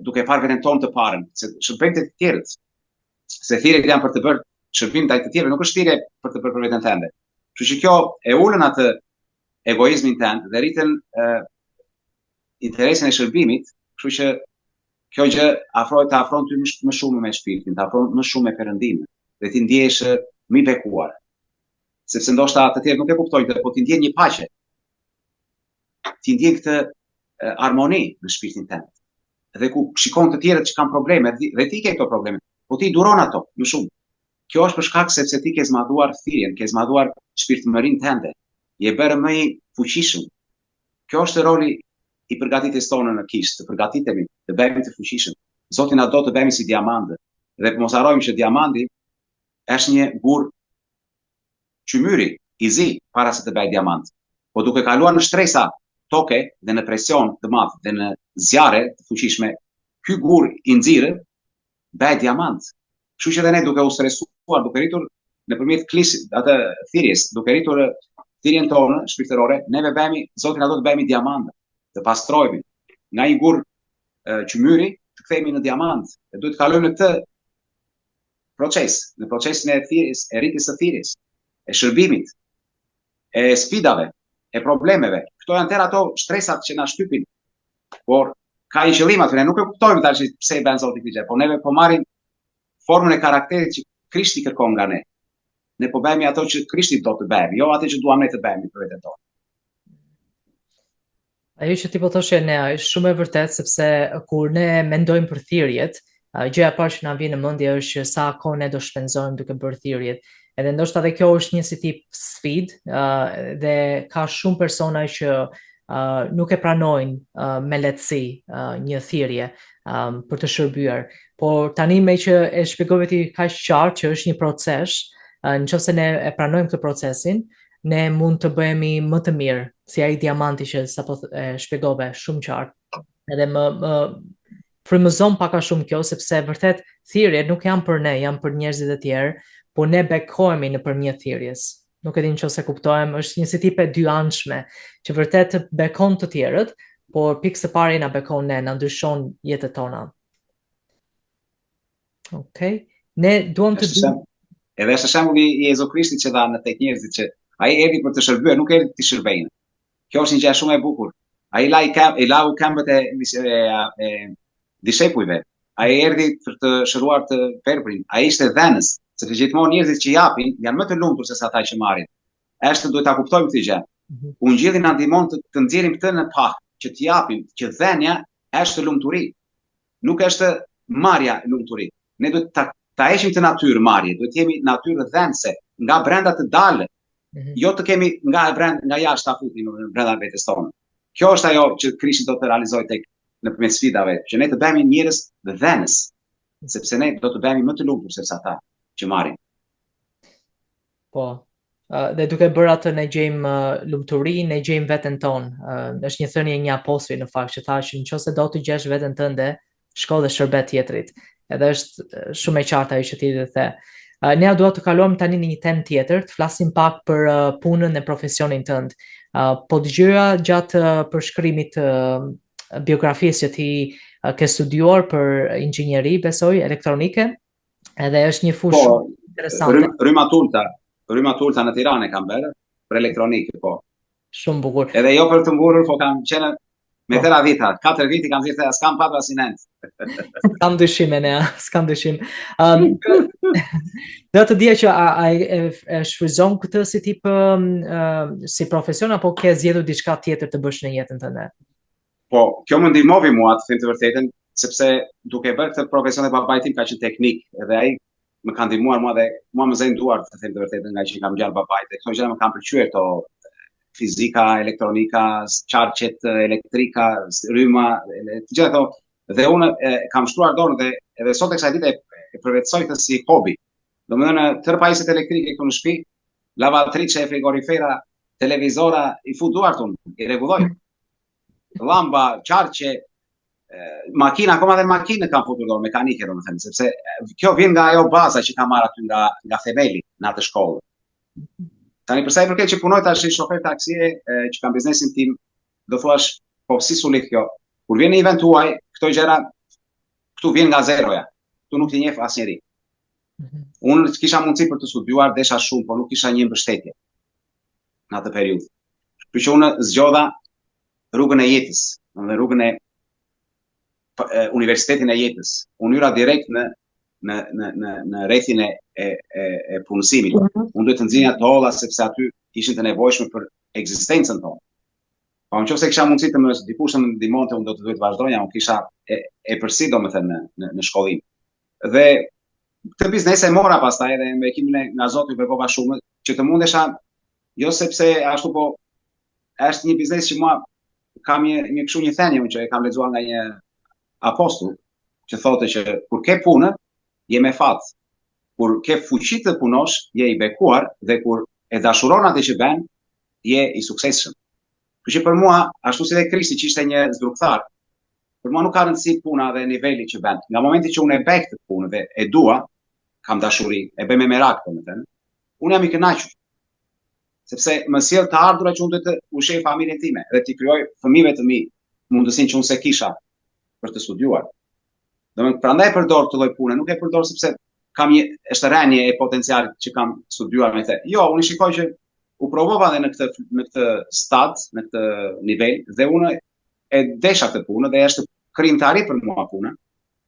duke parë veten tonë të parën, se shërbejmë të tjerët. Se thirrjet janë për të bërë shërbim ndaj të tjerëve, nuk është thirrje për të bërë për veten tënde. Kështu që kjo e ulën atë egoizmin tënd dhe rritën interesin e shërbimit, kështu që kjo gjë afrohet të afron ty më shumë me shpirtin, të afron më shumë me Perëndinë dhe ti ndjehesh më i bekuar. Sepse ndoshta të tjerët nuk e kuptojnë këtë, po ti ndjen një paqe. Ti ndjen këtë harmoni në shpirtin tënd. Dhe ku shikon të tjerët që kanë probleme dhe ti ke këto probleme, po ti duron ato më shumë. Kjo është për shkak sepse ti ke zmadhuar thirrjen, ke zmadhuar shpirtërinë tënde. Je bërë më i fuqishëm. Kjo është roli i përgatitjes tonë në kishë, të përgatitemi, të bëhemi të fuqishëm. Zoti na do të bëhemi si diamandë. Dhe mos harrojmë që diamandi është një gur qymyri i zi para se të bëhet diamant. Po duke kaluar në shtresa toke dhe në presion të madh dhe në zjarre të fuqishme, ky gur i nxirë bëhet diamant. Kështu që edhe ne duke u stresuar, duke rritur nëpërmjet klis atë thirrjes, duke rritur thirrjen tonë shpirtërore, neve bëhemi, Zoti na do të bëhemi diamant, të pastrohemi nga një gur qymyri, të kthehemi në diamant. Dhe duhet të kalojmë në këtë proces, në procesin e thirrjes, e rritjes së thirrjes, e shërbimit, e sfidave, e problemeve. Këto janë tërë ato stresat që na shtypin. Por ka një qëllim aty, ne nuk e kuptojmë tash pse e bën Zoti këtë gjë, por neve po marrim formën e karakterit që Krishti kërkon nga ne. Ne po bëhemi ato që Krishti do të bëhemi, jo atë që duam ne të bëhemi për veten tonë. Ajo që ti po thoshe Nea, është shumë e vërtetë sepse kur ne mendojmë për thirrjet, gjëja e parë që na vjen në mendje është që sa kohë ne do shpenzojmë duke bërë thirrjet. Edhe ndoshta edhe kjo është një si tip sfidë, uh, dhe ka shumë persona që uh, nuk e pranojnë uh, me lehtësi uh, një thirrje um, për të shërbyer. Por tani me që e shpjegove ti kaq qartë që është një proces, uh, në qoftë se ne e pranojmë këtë procesin, ne mund të bëhemi më të mirë, si ai diamanti që sapo e shpjegove shumë qartë. Edhe më, më frymëzon pak a shumë kjo sepse vërtet thirrjet nuk janë për ne, janë për njerëzit e tjerë, por ne bekohemi nëpërmjet thirrjes. Nuk e di nëse kuptohem, është një si tip e dyanshme, që vërtet të bekon të tjerët, por pikë së pari na bekon ne, na ndryshon jetët tona. Okej. Okay. Ne duam të dim Edhe është shembulli i Jezu Krishtit që dha në tek njerëzit që ai erdhi për të shërbyer, nuk erdhi të shërbejnë. Kjo është një gjë shumë e bukur. Ai la i kam, i lau këmbët e, e, e dishepujve. Ai erdhi për të shëruar të verbrin. Ai ishte dhënës, sepse gjithmonë njerëzit që japin janë më të lumtur se sa ata që marrin. Është duhet ta kuptojmë këtë gjë. Mm -hmm. Ungjilli na ndihmon të, të nxjerrim këtë në pah, që të japim, që dhënia është lumturi. Nuk është marrja lumturi. Ne duhet ta ta heqim këtë natyrë marrje, duhet të jemi natyrë dhënëse, nga brenda të dalë Mm -hmm. Jo të kemi nga e brenda, nga jashtë ta futim brenda vetes tonë. Kjo është ajo që Krishti do të realizojë tek nëpërmjet sfidave, që ne të bëhemi njerëz dhënës, sepse ne do të bëhemi më të lumtur se sa ata që marrin. Po. Uh, dhe duke bërë atë ne gjejmë uh, lumturi, ne gjejmë veten tonë. Uh, është një thënie e një apostulli në fakt që tha që nëse do të gjesh veten tënde, shko dhe shërbe tjetrit. Edhe është shumë e qartë ajo që ti dhe the. Uh, ne dua të kalojmë tani në një temë tjetër, të flasim pak për uh, punën e profesionin tënd. Uh, po dëgjoja gjatë uh, përshkrimit të uh, biografisë që ti uh, ke studiuar për inxhinieri, besoj, elektronike, edhe është një fushë po, interesante. Rryma të ulta, rryma të ulta në Tiranë kam bërë për elektronikë, po. Shumë bukur. Edhe jo për të mburrur, po kam qenë me po. tëra vita, 4 vite kam thënë s'kam patur asnjë S'kam dyshim e nea, s'kam dyshim. Um, do të dija që a, a e, e shfrytëzon këtë si tip um, si profesion apo ke zgjedhur diçka tjetër të bësh në jetën tënde? Po, kjo më ndihmovi mua të them të vërtetën. sepse duke bërë këtë profesion e babai tim ka qenë teknik edhe ai më ka ndihmuar mua dhe mua më zënë duart të them të vërtetën nga që i kam ngjarë babait dhe këto gjëra më kanë pëlqyer këto fizika, elektronika, qarqet, elektrika, rryma, të gjitha këto dhe unë e, kam shtruar dorën dhe edhe sot e kësaj dite e, e përvetësoj këtë si hobi. Domethënë tërë pajisjet elektrike këtu në shtëpi, lavatriçe, frigorifera, televizora, i fut duart unë, i rregulloj. Llamba, qarqe, makina, akoma dhe makinë kam futur dorë mekanike, domethënë, sepse kjo vjen nga ajo baza që kam marrë aty nga nga themeli në atë shkollë. Tani për sa i përket që punoj tash si shofer taksie, që kam biznesin tim, do thuash, po si s'u lidh kjo? Kur vjen në një vend të huaj, këto gjëra këtu vjen nga zeroja. Këtu nuk t'i njeh asnjeri. Mhm. Unë kisha mundësi për të studiuar, desha shumë, por nuk kisha një mbështetje në atë periudhë. Kështu që unë zgjodha rrugën e jetës, në rrugën e universitetin e jetës. Unë hyra direkt në në në në në rrethin e e e, e punësimit. Mm -hmm. Unë duhet të nxinja të holla sepse aty ishin të nevojshme për ekzistencën tonë. Po në qoftë se kisha mundësi të më dikush të më ndihmonte, unë do të duhet vazhdoja, unë kisha e epërsi domethënë në në, në shkollim. Dhe këtë biznes e mora pastaj edhe me bekimin e nga Zoti u bekova shumë që të mundesha jo sepse ashtu po është një biznes që mua kam një një kështu një thënie unë që e kam lexuar nga një apostull që thotë që kur ke punë je me fat. Kur ke fuqi të punosh, je i bekuar dhe kur e dashuron atë që bën, je i suksesshëm. Kështu që për mua, ashtu si dhe Krishti që ishte një zdrukthar, për mua nuk ka rëndësi puna dhe niveli që bën. Nga momenti që unë e bëj këtë punë dhe e dua, kam dashuri, e bëj me merak, domethënë, unë jam i kënaqur. Sepse më sjell të ardhura që unë duhet të ushqej familjen time dhe t'i krijoj fëmijëve të mi mundësinë që unë s'e kisha për të studiuar. Domethënë, prandaj përdor këtë lloj pune, nuk e përdor sepse kam një është rënie e potencialit që kam studiuar me këtë. Jo, unë shikoj që u provova edhe në këtë në këtë stad, në këtë nivel dhe unë e desha këtë punë dhe është krijimtari për mua puna.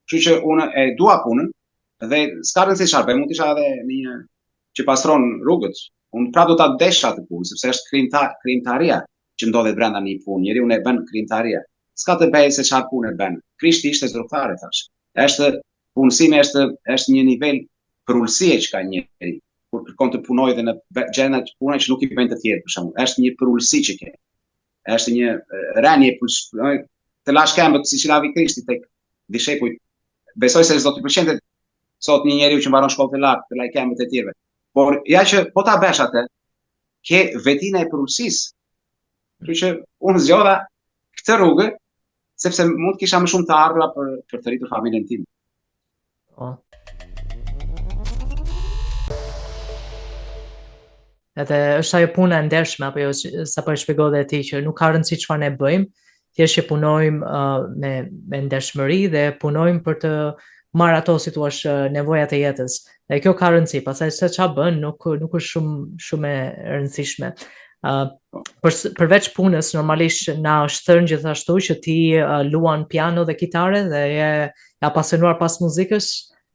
Kështu që unë e dua punën dhe s'ka rëndësi çfarë bëj, mund të isha edhe në një që pastron rrugët. Unë prapë do ta desha atë punë, sepse është krijimtar, krijimtaria që ndodhet brenda në një punë. Njeriun e bën krijimtaria. S'ka të bëjë se çfarë punë bën. Krishti ishte zdrukthtar, thash. Është punësimi është është një nivel përulësie që ka njeri kur kërkon të punojë dhe në gjëra të puna që nuk i bëjnë të tjerë për shembull. Është një përulësi që ke. Është një rënie të lash këmbët siç i lavi Krishti tek dishepujt. Besoj se s'do t'i pëlqente sot një njeriu që mbaron shkollë të lartë, të laj këmbët e tjerëve. Por ja që po ta bësh atë, ke vetinë e përulësisë. Kështu që unë zgjodha këtë rrugë sepse mund të kisha më shumë të ardhura për për të rritur familjen time. Po. Edhe është ajo puna e ndershme apo jo sapo e shpjegove dhe ti që nuk ka rëndësi çfarë ne bëjmë, thjesht që punojmë uh, me me ndershmëri dhe punojmë për të marrë ato si thua nevojat e jetës. Dhe kjo ka rëndësi, pastaj se ça bën nuk nuk është shumë shumë e rëndësishme. Uh, për, përveç punës, normalisht na është thënë gjithashtu që ti uh, luan piano dhe kitare dhe je i apasionuar pas muzikës.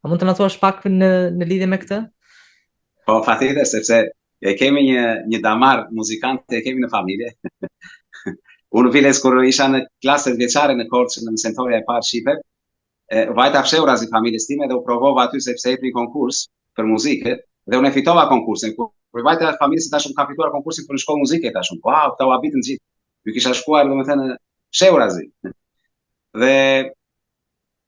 A mund të na thuash pak në në lidhje me këtë? Po, patjetër, sepse e kemi një një damar muzikant e kemi në familje. Unë biles kur isha në klasë vjeçare në Korçë në mësentorja e parë shqipe, e, vajta fshehurazi familjes time dhe u provova aty sepse jepnin konkurs për muzikë dhe unë e fitova konkursin. Kur, kur vajta familjes thashë unë kam fituar konkursin për në shkollë muzike thashë unë. Wow, këta u habitën gjithë. Ju kisha shkuar domethënë fshehurazi. Dhe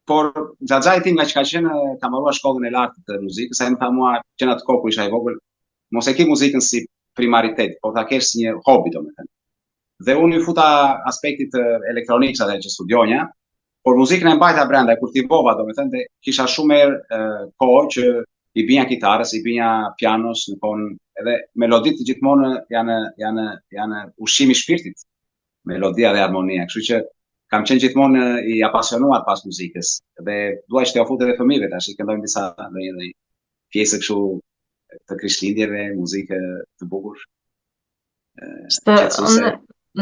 por xhaxhai tim nga që ka qenë ka mbaruar shkollën e lartë të muzikës, ai më tha mua që në atë kohë kur isha i vogël, mos e ki muzikën si primaritet, por ta kesh si një hobi domethënë. Dhe unë i futa aspektit të elektronikës atë që studionja, por muzikën e mbajta brenda, e kultivova domethënë dhe kisha shumë herë kohë që i binja kitarës, i binja pianos në kohën edhe meloditë gjithmonë janë janë janë ushqimi i shpirtit. Melodia dhe harmonia, kështu që kam qenë gjithmonë i apasionuar pas muzikës dhe dua që t'ua fut edhe fëmijëve tash i këndojmë disa ndonjë ndonjë pjesë kështu të Krishtlindjeve, muzikë të bukur. Shtë, unë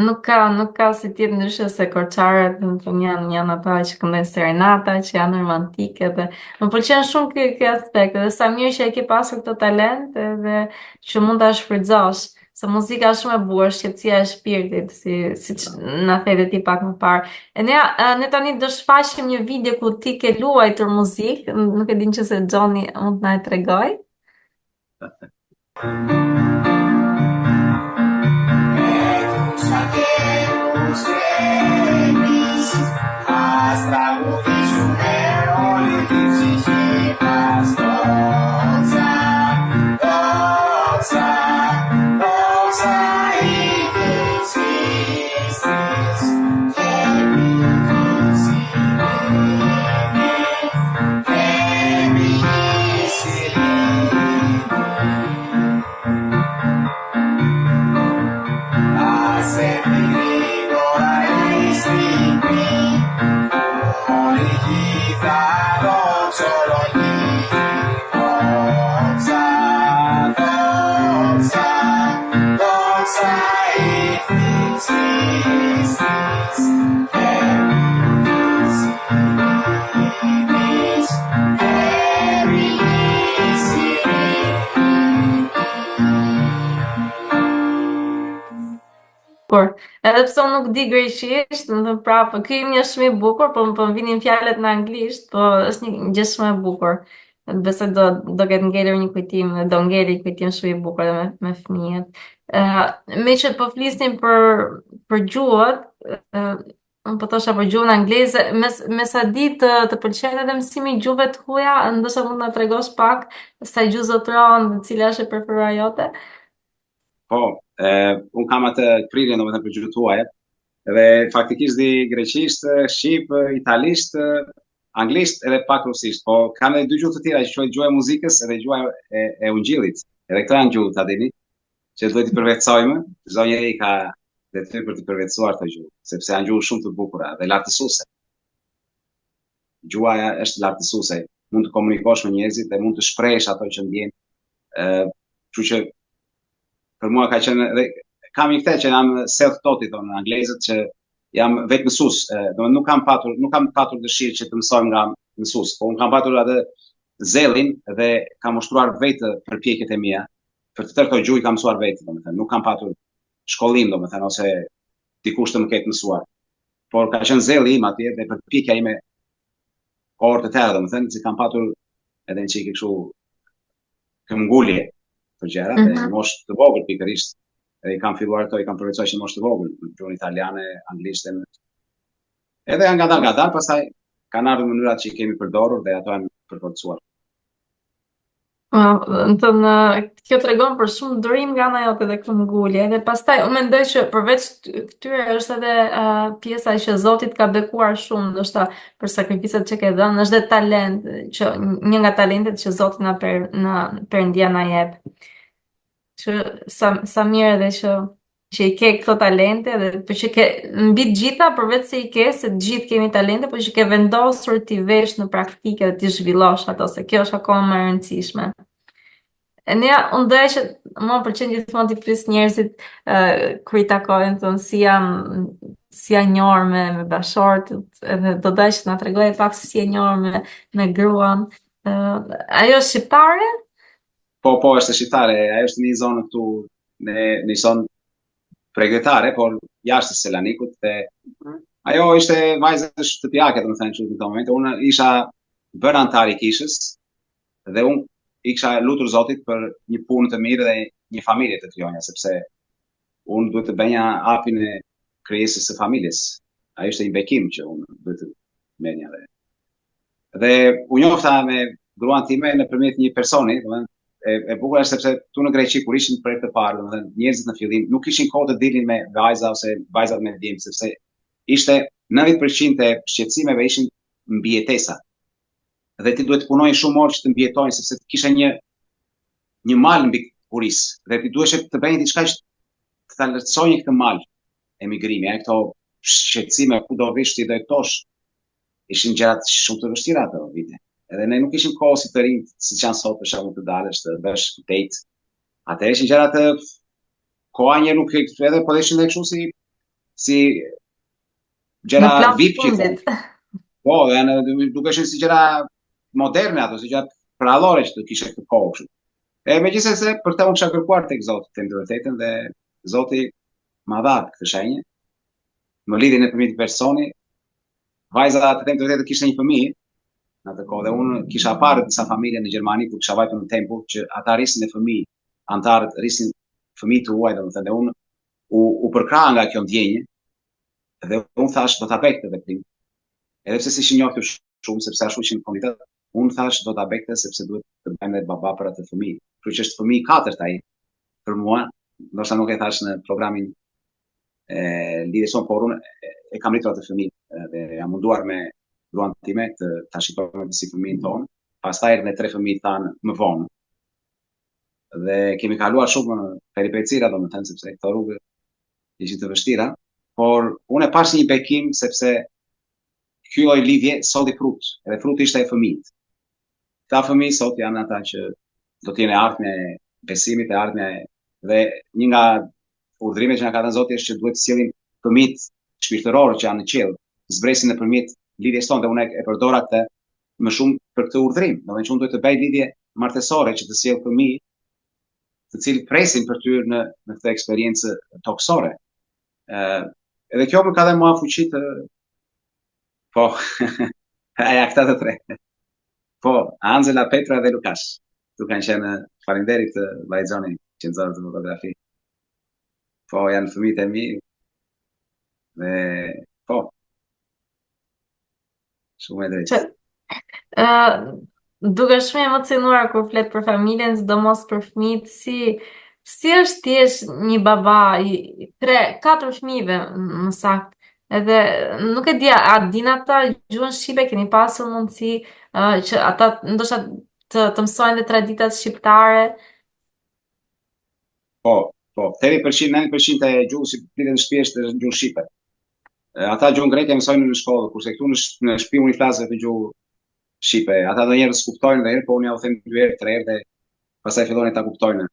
nuk ka, nuk ka si të jetë ndryshe se korçarët, domethënë janë janë ata që këndojnë serenata, që janë romantike dhe më pëlqen shumë ky ky aspekt dhe sa mirë që e ke pasur këtë talent edhe që mund ta shfrytëzosh. Se muzika është shumë e bukur, është qetësia e shpirtit, si siç na the dhe ti pak më parë. E ne ne tani do shfaqim një video ku ti ke luajtur muzikë, nuk e di nëse Johnny mund të na e tregojë. Por, edhe pse unë nuk di greqisht, do të thënë prapë, ky himn është shumë i bukur, po më po më vinin fjalët në anglisht, po është një gjë shumë e bukur. Besoj do do ketë ngelur një kujtim, dhe do ngeli një kujtim shumë i bukur edhe me me fëmijët. Ë, uh, meqë po flisnim për për gjuhët, uh, unë po thosha për gjuhën angleze, me me sa di të të pëlqen edhe mësimi i gjuhëve të huaja, ndoshta mund na tregosh pak sa gjuhë zotëron dhe cila është e preferuara jote? Po, e, unë kam atë prirjen domethënë për gjuhë të huaja. Edhe faktikisht di greqisht, shqip, italisht, anglisht edhe pak rusisht. Po kam edhe dy gjuhë të tjera që quhet gjuha e muzikës edhe gjuha e, e ungjillit. Edhe këto janë gjuhë, ta dini, që duhet t'i përvetësojmë. Çdo njeri ka detyrë për t'i përvetësuar këto gjuhë, sepse janë gjuhë shumë të bukura dhe lartësuese. Gjuha është lartësuese, mund të komunikosh me njerëzit dhe mund të shprehësh ato që ndjen. Ë, kështu që për mua ka qenë edhe kam një këtë që jam self taught i thonë anglezët që jam vetë mësues, do nuk kam patur nuk kam patur dëshirë që të mësoj nga mësues, po unë kam patur atë zellin dhe kam ushtruar vetë përpjekjet e mia për të tërë këto gjuhë i kam mësuar vetë, domethënë nuk kam patur shkollim domethënë ose dikush të më ketë mësuar. Por ka qenë zelli im atje dhe përpjekja ime orë të tëra, domethënë se kam patur edhe një çikë kështu këmbëngulje për gjëra, mm -hmm. dhe mhm. në moshë të vogël pikërisht, edhe i kam filluar këto, i kam përvetësuar që në moshë të vogël, në gjuhën italiane, anglisht, edhe janë ngadalë ngadalë, pastaj kanë ardhur mënyrat që i kemi përdorur dhe ato janë përforcuar. Do të thënë, kjo tregon për shumë durim nga ana jote dhe këmbëngulje. Edhe pastaj unë mendoj që përveç këtyre është edhe uh, pjesa që Zoti të ka bekuar shumë, ndoshta për sakrificat që ke dhënë, është dhe talent që një nga talentet që Zoti na per, na Perëndia na jep. Që sa sa mirë edhe që që i ke këto talente dhe po që ke mbi të gjitha përveç se i ke se të gjithë kemi talente, po që ke vendosur t'i vesh në praktikë dhe t'i zhvillosh ato, se kjo është akoma më e rëndësishme. E ne unë doja që mua më pëlqen gjithmonë t'i pyes njerëzit uh, kur i takojnë, thonë si jam si janë njohur me me bashkëshortët, edhe do doja që të na tregoje pak se si je njohur me me gruan. Uh, ajo është shqiptare? Po, po, është shqiptare, ajo është në një zonë këtu, në një zonë bregdetare, por jashtë Selanikut dhe mhm. ajo ishte vajzë shtëpiake, domethënë kështu në këto momente. Unë isha bërë anëtar i kishës dhe unë i kisha lutur Zotit për një punë të mirë dhe një familje të krijonja, sepse unë duhet të bëja hapin e krijesës së familjes. Ajo ishte një bekim që unë duhet të merrja dhe Dhe u njofta me gruan time nëpërmjet një personi, domethënë e, e bukur është sepse këtu në Greqi kur ishin për herë të parë, domethënë njerëzit në fillim nuk kishin kohë të dilnin me vajza ose vajzat me djem, sepse ishte 90% e shqetësimeve ishin mbijetesa. Dhe ti duhet të punoje shumë orë që të mbijetojnë sepse kishe një një mal mbi kurriz dhe ti duheshe të bëje diçka që të ta lehtësoje këtë mal emigrimi, e këto shqetësime ku do vish ti do jetosh ishin gjërat shumë të vështira ato vite. Edhe ne nuk ishim kohë si të rinj, siç janë sot për shembull të dalësh të bësh date. Atëherë ishin gjëra të koha një nuk e edhe po ishin edhe kështu si si gjëra VIP që thonë. Po, janë dukeshin si gjëra moderne ato, si gjëra përrallore që të kishe këtë kohë kështu. E megjithëse për këtë unë kisha kërkuar tek Zoti, të them të vërtetën dhe Zoti ma dha këtë shenjë. Më lidhi nëpërmjet një personi. Vajza të them të vërtetën kishte një fëmijë në atë kohë dhe unë kisha parë disa familje në Gjermani kur kisha vajtur në tempull që ata rrisin me fëmijë, anëtarët rrisin fëmijë të huaj domethënë dhe unë u u përkraha nga kjo ndjenjë dhe unë thash do ta bëj këtë veprim. Edhe pse s'ishin njohur shumë sepse ashtu ishin konditat, unë thash do ta bëj këtë sepse duhet të bëhem edhe baba për atë fëmijë. Kështu që është fëmijë i katërt ai për mua, ndoshta nuk e thash në programin e lidhjes sonë, por unë e kam rritur atë fëmijë dhe jam munduar me gruan time të ta shikojmë si fëmijën tonë. Pastaj erdhën tre fëmijë tanë më vonë. Dhe kemi kaluar shumë peripecira, domethënë sepse këto rrugë ishin të vështira, por unë e pashë një bekim sepse ky lloj lidhje solli frut, edhe fruti ishte e fëmijët. Këta fëmijë sot janë ata që do të jenë e ardhmja e besimit, e ardhmja dhe një nga urdhërimet që na ka dhënë Zoti është që duhet të sjellim fëmijët shpirtërorë që janë në qiell, të zbresin nëpërmjet lidhjes tonë dhe unë e përdora këtë më shumë për këtë urdhërim. Domethënë që unë duhet të bëj lidhje martesore që të sjell fëmijë të cilët presin për ty në në këtë eksperiencë tokësore. Ë edhe kjo më ka dhënë mua fuqi të po ja këta të tre. Po, Anxhela, Petra dhe Lukas. Tu kanë qenë faleminderit vllai Xhoni që nxorët këtë fotografi. Po, janë fëmijët e mi. Dhe po. Shumë e drejtë. Ë, duke shumë emocionuar kur flet për familjen, sidomos për fëmijët, si si është të jesh një baba i tre, katër fëmijëve, më saktë. Edhe nuk e di a din ata gjuhën shqipe, keni pasur mundësi uh, që ata ndoshta të të mësojnë dhe traditat shqiptare. Po, po, 80%, 90% e gjuhës që flitet në shtëpi është gjuhë shqipe. Ata gjuhën greke mësojnë në shkollë, kurse këtu në, në shtëpi unë i flas vetëm gjuhë shqipe. Ata ndonjëherë s'kuptojnë ndonjëherë, po unë ja u them dy herë, tre herë dhe pastaj fillojnë ta kuptojnë.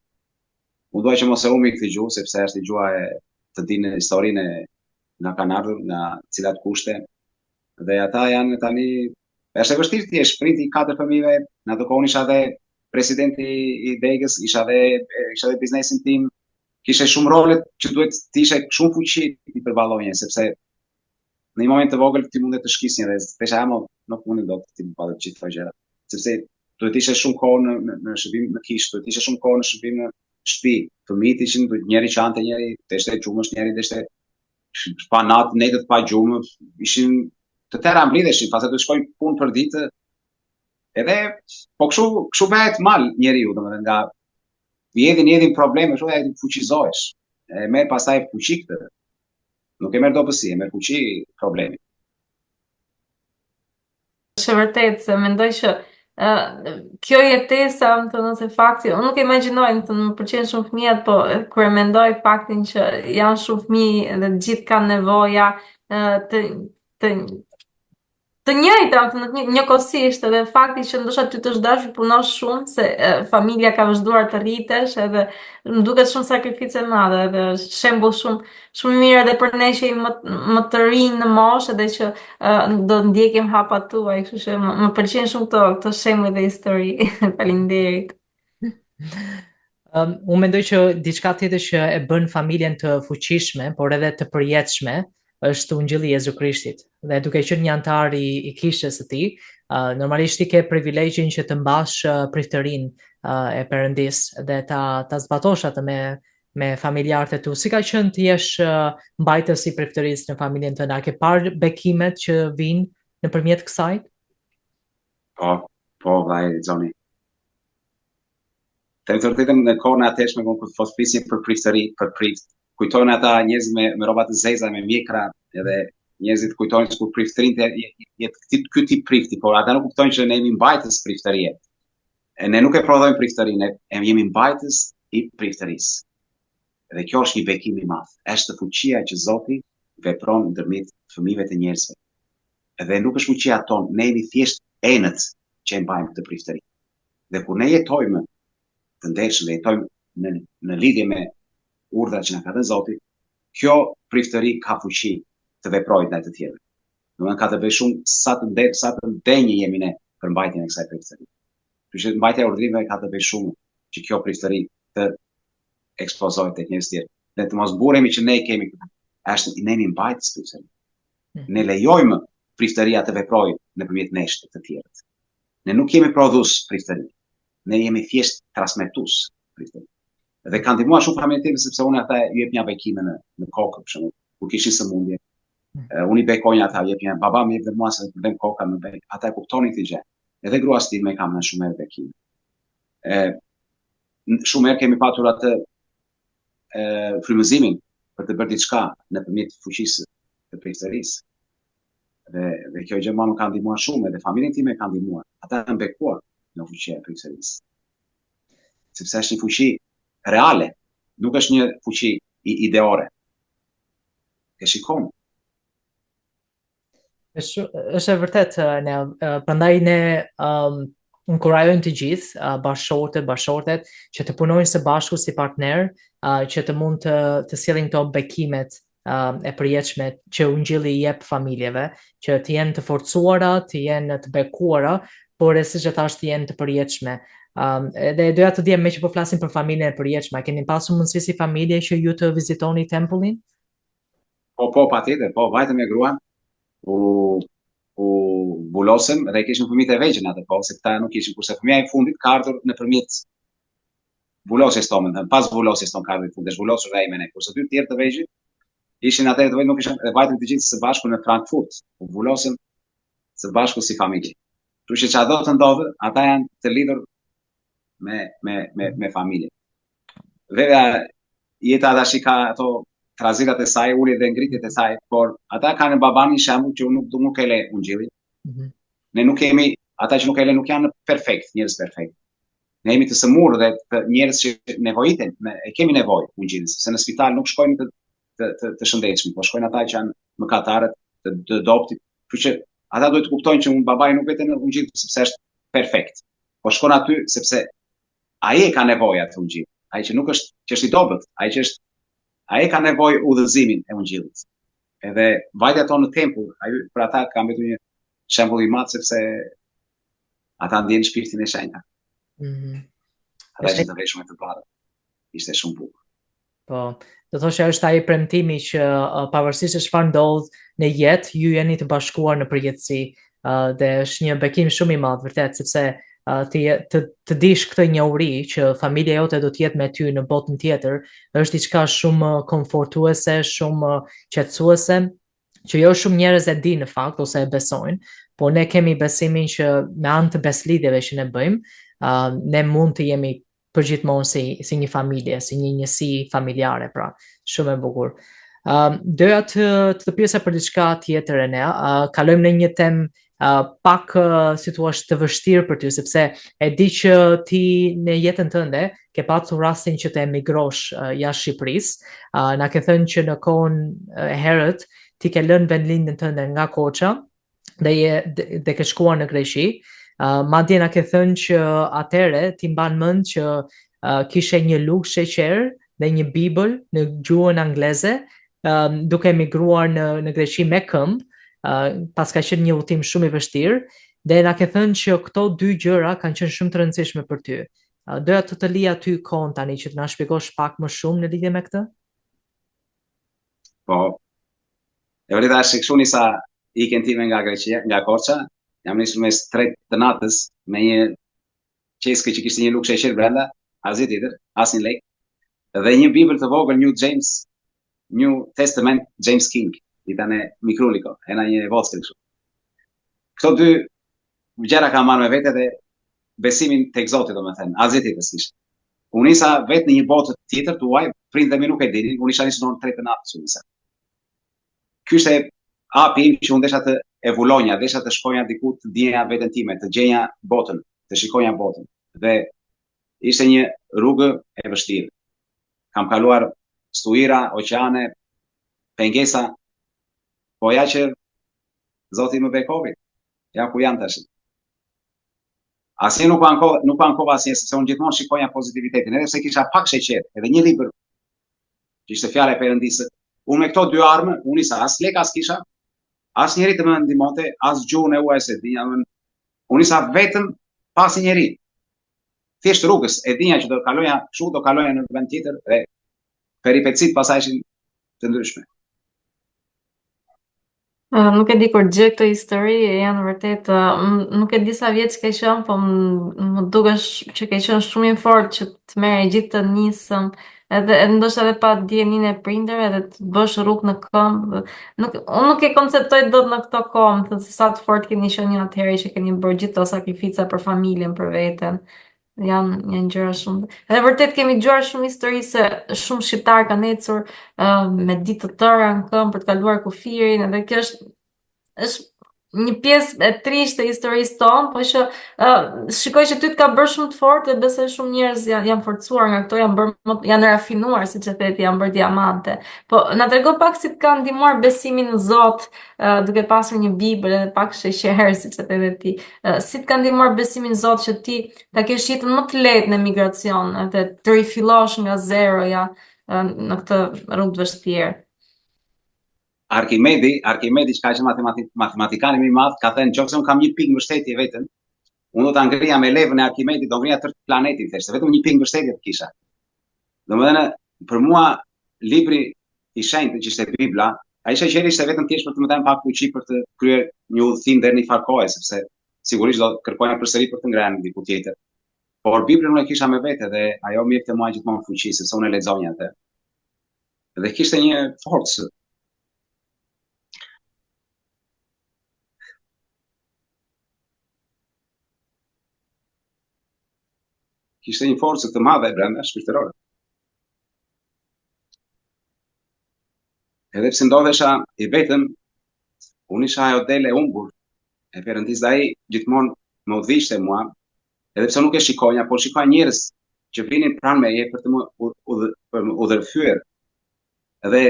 Unë dua që mos e humbi këtë gjuhë, sepse është gjuha e të dinë historinë e nga kanë ardhur, nga cilat kushte. Dhe ata janë tani është e vështirë të jesh prind i katër fëmijëve, në atë kohë isha dhe presidenti i degës, isha dhe isha dhe biznesin tim, kishe shumë role që duhet të ishe shumë fuqi t'i përballoje, sepse në një moment të vogël ti mundet të shkisje dhe të thoshe amo nuk mundem dot t'i përballoj të gjithë këto gjëra, sepse duhet të ishe shumë kohë në në, në shërbim në kishë, duhet të ishe shumë kohë në shërbim në shtëpi. Fëmijët ishin duhet njëri qante njëri, deshte qumësht njëri deshte pa natë, netët pa gjumë, ishin të tëra mblidheshin, pastaj duhet shkojnë punë për ditë. Edhe po kështu kështu bëhet mal njeriu, domethënë nga i hedhin i hedhin probleme, kështu ai fuqizohesh. E merr pastaj fuqi këtë. Nuk e merr dobësi, e merr fuqi problemi. Është e vërtetë se mendoj që uh, kjo jetesa, më thënë, ose fakti, unë nuk e imagjinoj, më thënë, më pëlqejnë shumë fëmijët, po kur e mendoj faktin që janë shumë fëmijë dhe të gjithë kanë nevoja uh, të të të njëjta, më thënë, një, njëkohësisht edhe fakti që ndoshta ty të është dashur të punosh shumë se e, familja ka vazhduar të rritesh edhe më duket shumë sakrificë e madhe edhe është shembull shumë shumë i mirë edhe për ne që jemi më më të rinj në moshë edhe që uh, do ndjekim hapat tuaj, kështu që më, më pëlqejnë shumë këto këto shembuj dhe histori. Faleminderit. Um, unë mendoj që diçka tjetër që e bën familjen të fuqishme, por edhe të përjetshme, është Ungjilli i Jezu Krishtit. Dhe duke qenë një anëtar i, i kishës së tij, uh, normalisht ti ke privilegjin që të mbash uh, priftërinë uh, e Perëndisë dhe ta ta zbatosh atë me me familjarët e tu. Si ka qenë të jesh uh, mbajtës i priftërisë në familjen tënde? A ke parë bekimet që vijnë nëpërmjet kësaj? Po, po, vllai Xhoni. Të të vërtetën në kohën e atëhershme kur po flisnin për priftëri, për prift, kujtojnë ata njerëz me me rroba të zeza, me mjekra, edhe njerëzit kujtojnë sikur priftërinjtë jetë ky ky tip prifti, por ata nuk kuptojnë që ne jemi mbajtës priftërie. E ne nuk e prodhojmë priftërinë, ne jemi mbajtës i priftërisë. Dhe kjo është një bekim i madh. Është fuqia që Zoti vepron ndërmjet fëmijëve të njerëzve. Dhe nuk është fuqia tonë, ne jemi thjesht enët që e mbajmë këtë priftëri. Dhe kur ne jetojmë të ndershëm dhe jetojmë në në lidhje me urdhrat që na ka dhënë Zoti, kjo priftëri ka fuqi të veprojë ndaj të tjerëve. Domethënë ka të bëjë shumë sa të nder, sa të denjë jemi ne për mbajtjen e kësaj priftërie. Kështu që mbajtja e urdhrimeve ka të bëjë shumë. që kjo priftëri të ekspozohet tek njerëz të tjerë. Dhe të mos mburremi që ne kemi këtë. Është ne jemi mbajtës priftëri. Hmm. Ne lejojmë priftëria të veprojë nëpërmjet nesh tek të tjerët. Ne nuk jemi prodhues priftëri. Ne jemi thjesht transmetues priftëri. Dhe ka ndihmuar shumë familjen time sepse unë ata ju jepnja bekime në në kokë për shembull, kur kishin sëmundje. Hmm. Unë i bekonja ata, jepnja baba më jep dhe mua se më dhemb koka më bek. Ata e kuptonin këtë gjë. Edhe gruas time kam dhënë shumë herë bekime. E, shumë herë kemi patur atë e, frymëzimin për të bërë diçka nëpërmjet fuqisë të priftërisë. Dhe, dhe kjo gjë mua më ka ndihmuar shumë, edhe familjen time ka ndihmuar. Ata janë bekuar nga fuqia e priftërisë. Sepse është një fuqi reale, nuk është një fuqi ideore. E shikon. Është është e vërtetë ne prandaj ne um, inkurajojmë të gjithë uh, bashkëshortët, bashkëshortet që të punojnë së bashku si partner, uh, që të mund të të sjellin këto bekimet uh, e përjetshme që ungjilli i jep familjeve, që të jenë të forcuara, të jenë të bekuara, por e siç e thashë të jenë të përjetshme. Um, edhe doja të dija meqë po flasim për familjen e përjetshme, a keni pasur mundësi si familje që ju të vizitoni tempullin? Po, po, patjetër, po, vajtëm me gruan, u, u vulosëm dhe kishim fëmijët e vegjël në atë kohë, se këta nuk ishin, kurse fëmija i fundit ka ardhur nëpërmjet vulosjes tonë, thënë, pas vulosjes tonë ka ardhur i fundit, është vulosur dhe ai me ne, kurse dy të tjerë të vegjël ishin atëherë të vegjël nuk ishin, dhe vajtëm të gjithë së bashku në Frankfurt, u vulosëm së bashku si familje. Kështu që çfarëdo të ndodhë, ata janë të lidhur me me me me familje. Dhe jeta tash i ka ato trazirat e saj, uljet dhe ngritjet e saj, por ata kanë babanë një shembull që nuk nuk e le ungjillin. Mm -hmm. Ne nuk kemi, ata që nuk e le nuk janë perfekt, njerëz perfekt. Ne jemi të sëmurë dhe të njerëz që nevojiten, ne e kemi nevojë ungjillin, sepse në spital nuk shkojnë të të të, të shëndetshëm, po shkojnë ata që janë mëkatarët, të, të dobtit. Kështu që ata duhet të kuptojnë që unë babai nuk vete në ungjill sepse është perfekt. Po shkon aty sepse ai e ka nevojë atë ungjill. Ai që nuk është, që është i dobët, ai që është ai e ka nevojë udhëzimin e ungjillit. Edhe vajtja tonë në tempull, ai për ata ka mbetur një shembull i madh sepse ata ndjenë shpirtin e shenjtë. Mm -hmm. Ata ishin të veshur me të bardhë. Ishte shumë bukur. Po, do thosha është ai premtimi që uh, pavarësisht se çfarë ndodh në jetë, ju jeni të bashkuar në përjetësi. Uh, dhe është një bekim shumë i madh vërtet sepse uh, të, të të dish këtë njohuri që familja jote do të jetë me ty në botën tjetër, është diçka shumë komfortuese, shumë qetësuese që jo shumë njerëz e dinë në fakt ose e besojnë, por ne kemi besimin që me anë të besëlidhjeve që ne bëjmë, uh, ne mund të jemi përgjithmonë si si një familje, si një njësi familjare, pra, shumë e bukur. Um, doja të të të pyesja për diçka tjetër Enea, uh, kalojmë në një temë uh, pak uh, si thua të vështirë për ty sepse e di që ti në jetën tënde ke pasur rastin që të emigrosh uh, jashtë Shqipërisë. Uh, na ke thënë që në kohën e herët ti ke lënë vendlindjen tënde nga Korça dhe je dhe, dhe ke shkuar në Greqi. Uh, madje na ke thënë që atëherë ti mban mend që uh, kishe një lugë sheqer dhe një Bibël në gjuhën angleze, um, duke emigruar në në Greqi me këmbë, uh, paska qenë një udhëtim shumë i vështirë dhe na ke thënë që këto dy gjëra kanë qenë shumë të rëndësishme për ty. Uh, doja të të lija ty kohën tani që të na shpjegosh pak më shumë në lidhje me këtë. Po. E vërteta është se kështu nisa ikjen time nga Greqia, nga Korça, jam nisur mes 3 të natës me një qeskë që kishte një lugë sheqer brenda, asgjë tjetër, asnjë lek. Dhe një Bibël të vogël New James, New Testament James King, ήτανε μικρούλικο, ένα një vockël kështu. Këto dy gjëra kam marrë me vete dhe besimin tek Zoti, domethënë, asgjë tjetër s'kishte. Unë nisa vetë në një botë tjetër të huaj, prindët e mi nuk e dinin, unë isha nisur në orën 3 të natës, unë nisa. Ky ishte hapi im që unë desha të evolonja, desha të shkonja diku të dija veten time, të gjenja botën, të shikonja botën. Dhe ishte një rrugë e vështirë. Kam kaluar stuhira, oqeane, pengesa, po ja që Zoti më bekovi. Ja ku jam tash. Asnjë nuk u ankova, nuk u ankova asnjë, sepse unë gjithmonë shikonja pozitivitetin, edhe pse kisha pak sheqer, edhe një libër që ishte fjala e Perëndisë. Unë me këto dy armë, unë nisa as lek as kisha, as njeri të më ndihmonte, as gjuhën e huaj s'e dinja, unë nisa vetëm pa asnjë njeri. Thjesht rrugës, e dinja që do kaloja kështu, do kaloja në vend tjetër dhe peripecitë pastaj ishin të ndryshme. Nuk e di kur dëgjoj këto histori, janë vërtet, nuk e di sa vjeç ke qenë, po më dukesh që ke qenë shumë i fortë që të merrje gjithë këtë nismë, edhe edhe ndoshta edhe pa dijeninë e prindërve edhe të bësh rrugë në këmbë. Nuk unë nuk e konceptoj dot në këto kohë, më thënë se sa të fortë keni qenë ju atëherë që keni bërë gjithë këto sakrifica për familjen, për veten. Janë janë gjëra shumë. Edhe vërtet kemi dëgjuar shumë histori se shumë shqiptarë kanë ecur uh, me ditë të tëra në këmbë për të kaluar kufirin, edhe kjo është është një pjesë e trishtë e historisë tonë, po që uh, shikoj që ty të ka bërë shumë të fortë dhe besoj shumë njerëz janë janë forcuar nga këto, janë bërë më, janë rafinuar, siç e the ti, janë bërë diamante. Po na trego pak si të ka ndihmuar besimi në Zot, uh, duke pasur një Bibël edhe pak sheqer, siç e the edhe ti. Uh, si të ka ndihmuar besimi në Zot që ti ta kesh jetën më të lehtë në emigracion edhe të rifillosh nga zeroja uh, në këtë rrugë të vështirë. Arkimedi, Arkimedi që ka qenë matematik, matematikani më i madh, ka thënë nëse unë kam një pikë mbështetje vetëm, unë do ta ngrija me levën e Arkimedit, do ngrija tërë planetin, thashë, vetëm një pikë mbështetje të kisha. Domethënë, për mua libri i shenjtë që ishte Bibla, ai sheqeri ishte vetëm thjesht për të më dhënë pak fuqi për të kryer një udhëtim deri në një farë kohe, sepse sigurisht do kërkoja përsëri për të ngrënë diku tjetër. Por Biblën unë e kisha me vete dhe ajo më jepte mua gjithmonë fuqi, sepse unë e lexonja atë. Dhe kishte një forcë. Kishte një forcë të madhe brenda shpirtërore. Edhe pse ndodhesha i vetëm, unë isha ajo dele e humbur e Perëndisë dhe ai gjithmonë më udhëhiqte mua, edhe pse nuk e shikonja, por shikoja njerëz që vinin pranë meje për të më udhë, për më udhërrëfyer. Dhe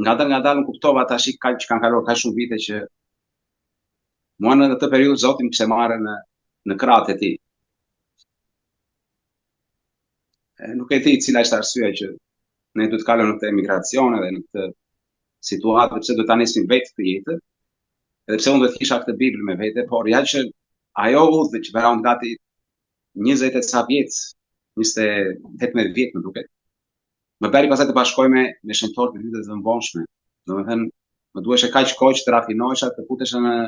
ngadalë ngadalë unë kuptova tash kaq që kanë kaluar kaq shumë vite që mua në atë periudhë Zoti më kishte marrë në në krahët e tij. E, nuk e di cila është arsyeja që ne duhet të kalojmë në këtë emigracion edhe në këtë situatë pse duhet ta nisim vetë këtë jetë. Edhe pse unë duhet të kisha këtë Bibël me vete, por ja që ajo udhë që bëra unë gati 20 e ca vjet, 18 vjet më duket, më bëri pastaj të bashkohem me me shenjtorët e ditëve të mëvonshme. Domethënë, më duheshe kaq kohë që të rafinohesha, të futesha në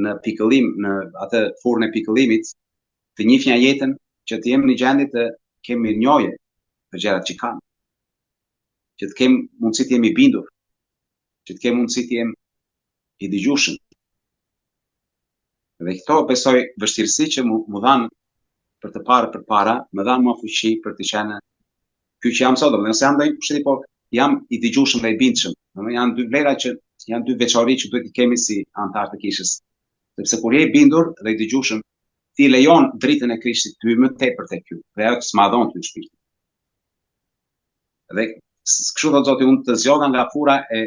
në pikëllim, në atë furrën e pikëllimit, të njihja jetën, që të jem në gjendje të kem mirënjohje për gjërat që kam. Që të kem mundësi të jem i bindur, që të kem mundësi të jem i dëgjueshëm. Dhe këto besoj vështirësi që m'u, m'u dhanë për të parë përpara, më dhanë mua fuqi për të qenë ky që jam sot, domethënë se jam ndonjë pushteti, por jam i dëgjueshëm dhe i bindshëm. Domethënë janë dy vlera që janë dy veçori që duhet t'i kemi si anëtar të kishës. Sepse kur je i bindur dhe i dëgjueshëm, ti lejon dritën e Krishtit të hyjë më tepër tek ju dhe ajo të zmadhon ty shpirtin. Dhe kështu thotë Zoti, unë të zgjodha nga furra e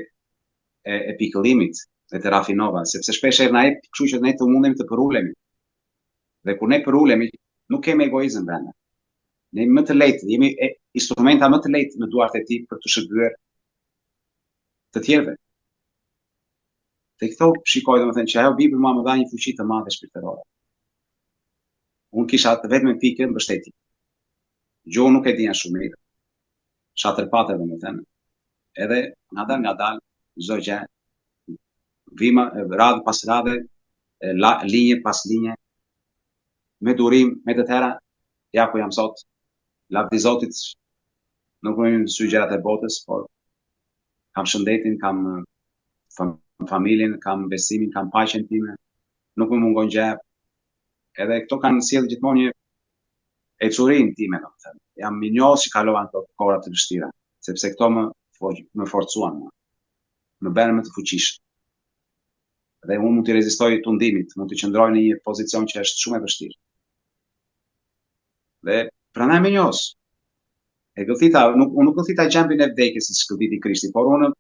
e, e pikëllimit dhe të rafinova, sepse shpesh herë na jep kështu që ne të mundemi të përulemi. Dhe kur ne përulemi, nuk kemi egoizëm brenda. Ne jemi më të lehtë, jemi e, instrumenta më të lehtë në duart e tij për të shërbyer të tjerëve. Dhe këto shikoj domethënë që ajo Bibël mua më dha një fuqi të madhe shpirtërore. Unë kisha të vetmen pikë mbështetje. Gjuhën nuk e dija shumë mirë. Shatërpate domethënë. Edhe ngadalë ngadalë çdo gjë vima radhë pas radhe, la, linjë pas linje, me durim, me të tëra, ja ku jam sot. Lavdi Zotit, nuk më hyjnë në sy gjërat e botës, por kam shëndetin, kam familjen, kam besimin, kam paqen time, nuk më mungon gjë. Edhe këto kanë sjellë gjithmonë një ecurinë time, domethënë. Jam mirënjohës që kalova në këto kohëra të vështira, sepse këto më më forcuan mua. Më bënë më të fuqishëm. Dhe unë mund t'i rezistoj tundimit, mund të qëndroj në një pozicion që është shumë e vështirë. Dhe prandaj mirënjohës. E gëlltita, nuk unë nuk gëlltita gjembin e vdekjes siç gëlltiti Krishti, por unë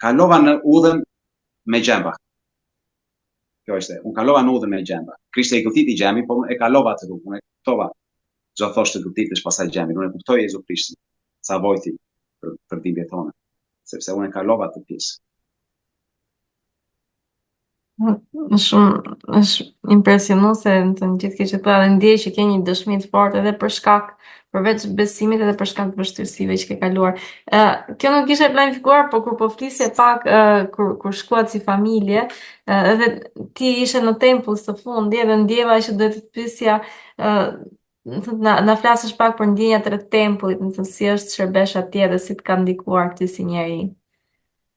kalova në udhën me gjemba. Kjo ishte, unë kalova në udhën me gjemba. Krishti e gëlltiti gjembin, por unë e kalova atë rrugë, unë e kuptova ç'do thosh të gëlltitësh pastaj gjembin, unë e kuptoj Jezu Krishtin, sa vojti për, për dhimbjet tona, sepse unë e kalova atë pjesë. Është shumë është impresionuese të gjithë kjo që thua dhe ndjej që ke një dëshmi të fortë edhe për shkak përveç besimit edhe për shkak të vështirësive që ke kaluar. Ë kjo nuk ishte planifikuar, por kur po flisje pak ë kur kur shkuat si familje, ë edhe ti ishe në tempull së fundi edhe ndjeva që duhet të të pyesja ë na na flasësh pak për ndjenjat rreth tempullit, do të thënë si është të shërbesh atje dhe si të ka ndikuar ty si njeri.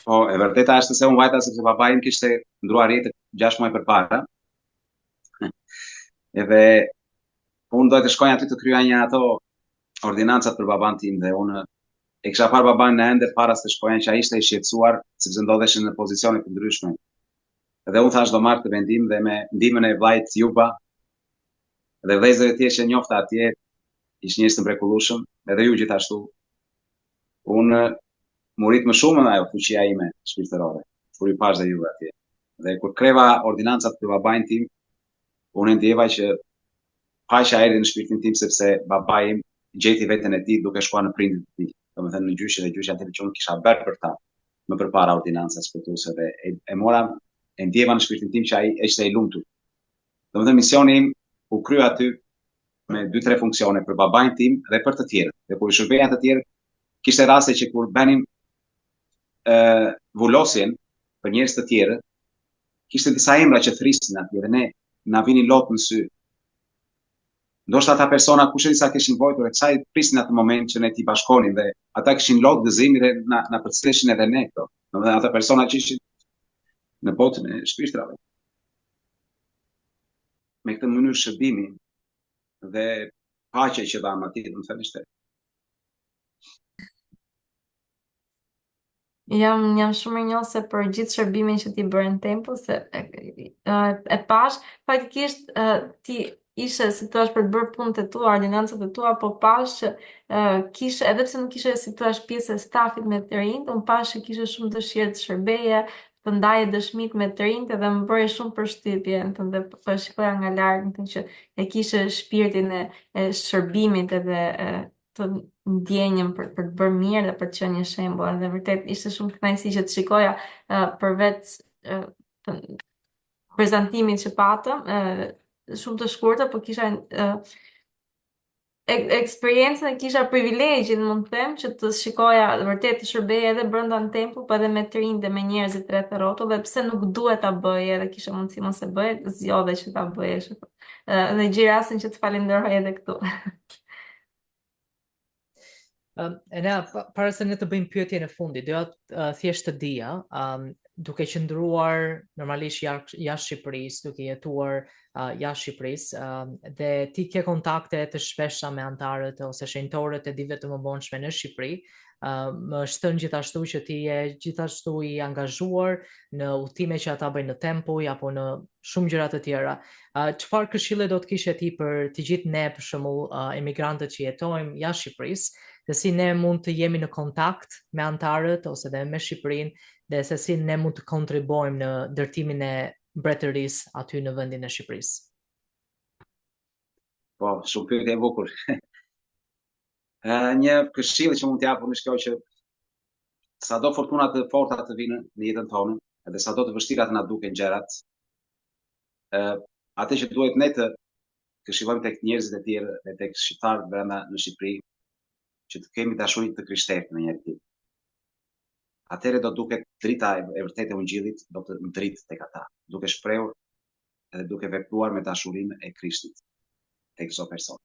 Po, e vërteta është se unë vajta sepse babai im kishte ndruar jetë 6 muaj përpara. Edhe unë doja të shkoja aty të kryeja një ato ordinancat për baban tim dhe unë e kisha parë baban në ëndërr para se të shkoja që ai ishte i shqetësuar sepse ndodheshin në pozicione të ndryshme. Dhe unë thash do marr këtë vendim dhe me ndihmën e vllait Juba dhe vëllezërve të tjerë që njofta atje, ishin njerëz të mrekullueshëm, edhe ju gjithashtu. Unë m'u rrit më shumë ajo fuqia ime shpirtërore, kur ju pashë dhe juve atje. Dhe kur kreva ordinancat për babain tim, unë e ndjeva që paqja erdhi në shpirtin tim sepse babai im gjeti veten e tij duke shkuar në prindërit e tij, domethënë në gjyshin dhe gjyshen time që unë kisha bërë për ta më përpara ordinancat shpëtuese dhe e, e mora e ndjeva në shpirtin tim që ai ishte i lumtur. Domethënë misioni im u krye aty me dy tre funksione për babain tim dhe për të tjerët. Dhe kur i shërbeja të tjerët, kishte raste që kur bënim ë vulosjen për njerëz të tjerë, kishte disa emra që thrisnin atje dhe ne na vinin lot në sy. Ndoshta ata persona kush e di sa kishin vojtur e sa prisnin atë moment që ne t'i bashkonim dhe ata kishin lot gëzimi dhe na na përcilleshin edhe ne këto. Domethënë ata persona që ishin në botën e shpirtrave. Me këtë mënyrë shërbimi dhe paqe që dhamë atje, domethënë ishte Jam jam shumë mirënjohëse për gjithë shërbimin që ti bëre në tempull se e, e, e pash faktikisht e, ti ishe si thua për të bërë punët e tua, ordinancat e tua, po pash që e, kishe edhe pse nuk ishe si thua pjesë e stafit me të rinjt, unë pash që kishe shumë dëshirë të shërbeje, të ndaje dëshmitë me të rinjt edhe më bëri shumë përshtypje, do të thënë dhe po e shikoja nga larg, do të thënë që e kishe shpirtin e, e shërbimit edhe e, të ndjenjën për, për të bërë mirë dhe për të qenë një shembull. Edhe vërtet ishte shumë kënaqësi që të shikoja uh, përveç uh, të, prezantimit që patëm, uh, shumë të shkurtër, po kisha uh, eksperiencën e kisha privilegjin, mund të them, që të shikoja vërtet të shërbeje edhe brenda në tempull, po edhe me të rinj dhe me njerëzit rreth e rrotull, dhe pse nuk duhet ta bëje edhe kisha mundësi mos e bëje, zgjodhe që ta bëje. Dhe gjej rastin që të falenderoj edhe këtu. Um, Enea, para se ne të bëjmë pyetjen e fundit, doja uh, thjesht të dija, um, duke qëndruar normalisht jashtë jashtë Shqipërisë, duke jetuar uh, jashtë Shqipërisë, um, dhe ti ke kontakte të shpeshta me anëtarët ose shenjtorët e ditëve të mëvonshme në Shqipëri, uh, më është thënë gjithashtu që ti je gjithashtu i angazhuar në udhëtime që ata bëjnë në tempuj apo në shumë gjëra të tjera. Çfarë këshille do të kishe ti për të gjithë ne, për shembull, uh, emigrantët që jetojmë jashtë Shqipërisë, se si ne mund të jemi në kontakt me anëtarët ose dhe me Shqipërinë dhe se si ne mund të kontribuojmë në ndërtimin e mbretërisë aty në vendin e Shqipërisë? Po, shumë pyetje e bukur. Një këshillë që mund të jap unë është kjo që sado fortuna të forta të vinë në jetën tonë, edhe sado të vështira të na duken gjërat, ë atë që duhet ne të këshillojmë tek njerëzit e tjerë dhe tek shqiptarët brenda në Shqipëri, që të kemi dashuri të krishterë me njëri tjetrin. Atëherë do duket drita e vërtetë e ungjillit do të ndritë tek ata, duke shprehur edhe duke vepruar me dashurinë e Krishtit tek çdo person.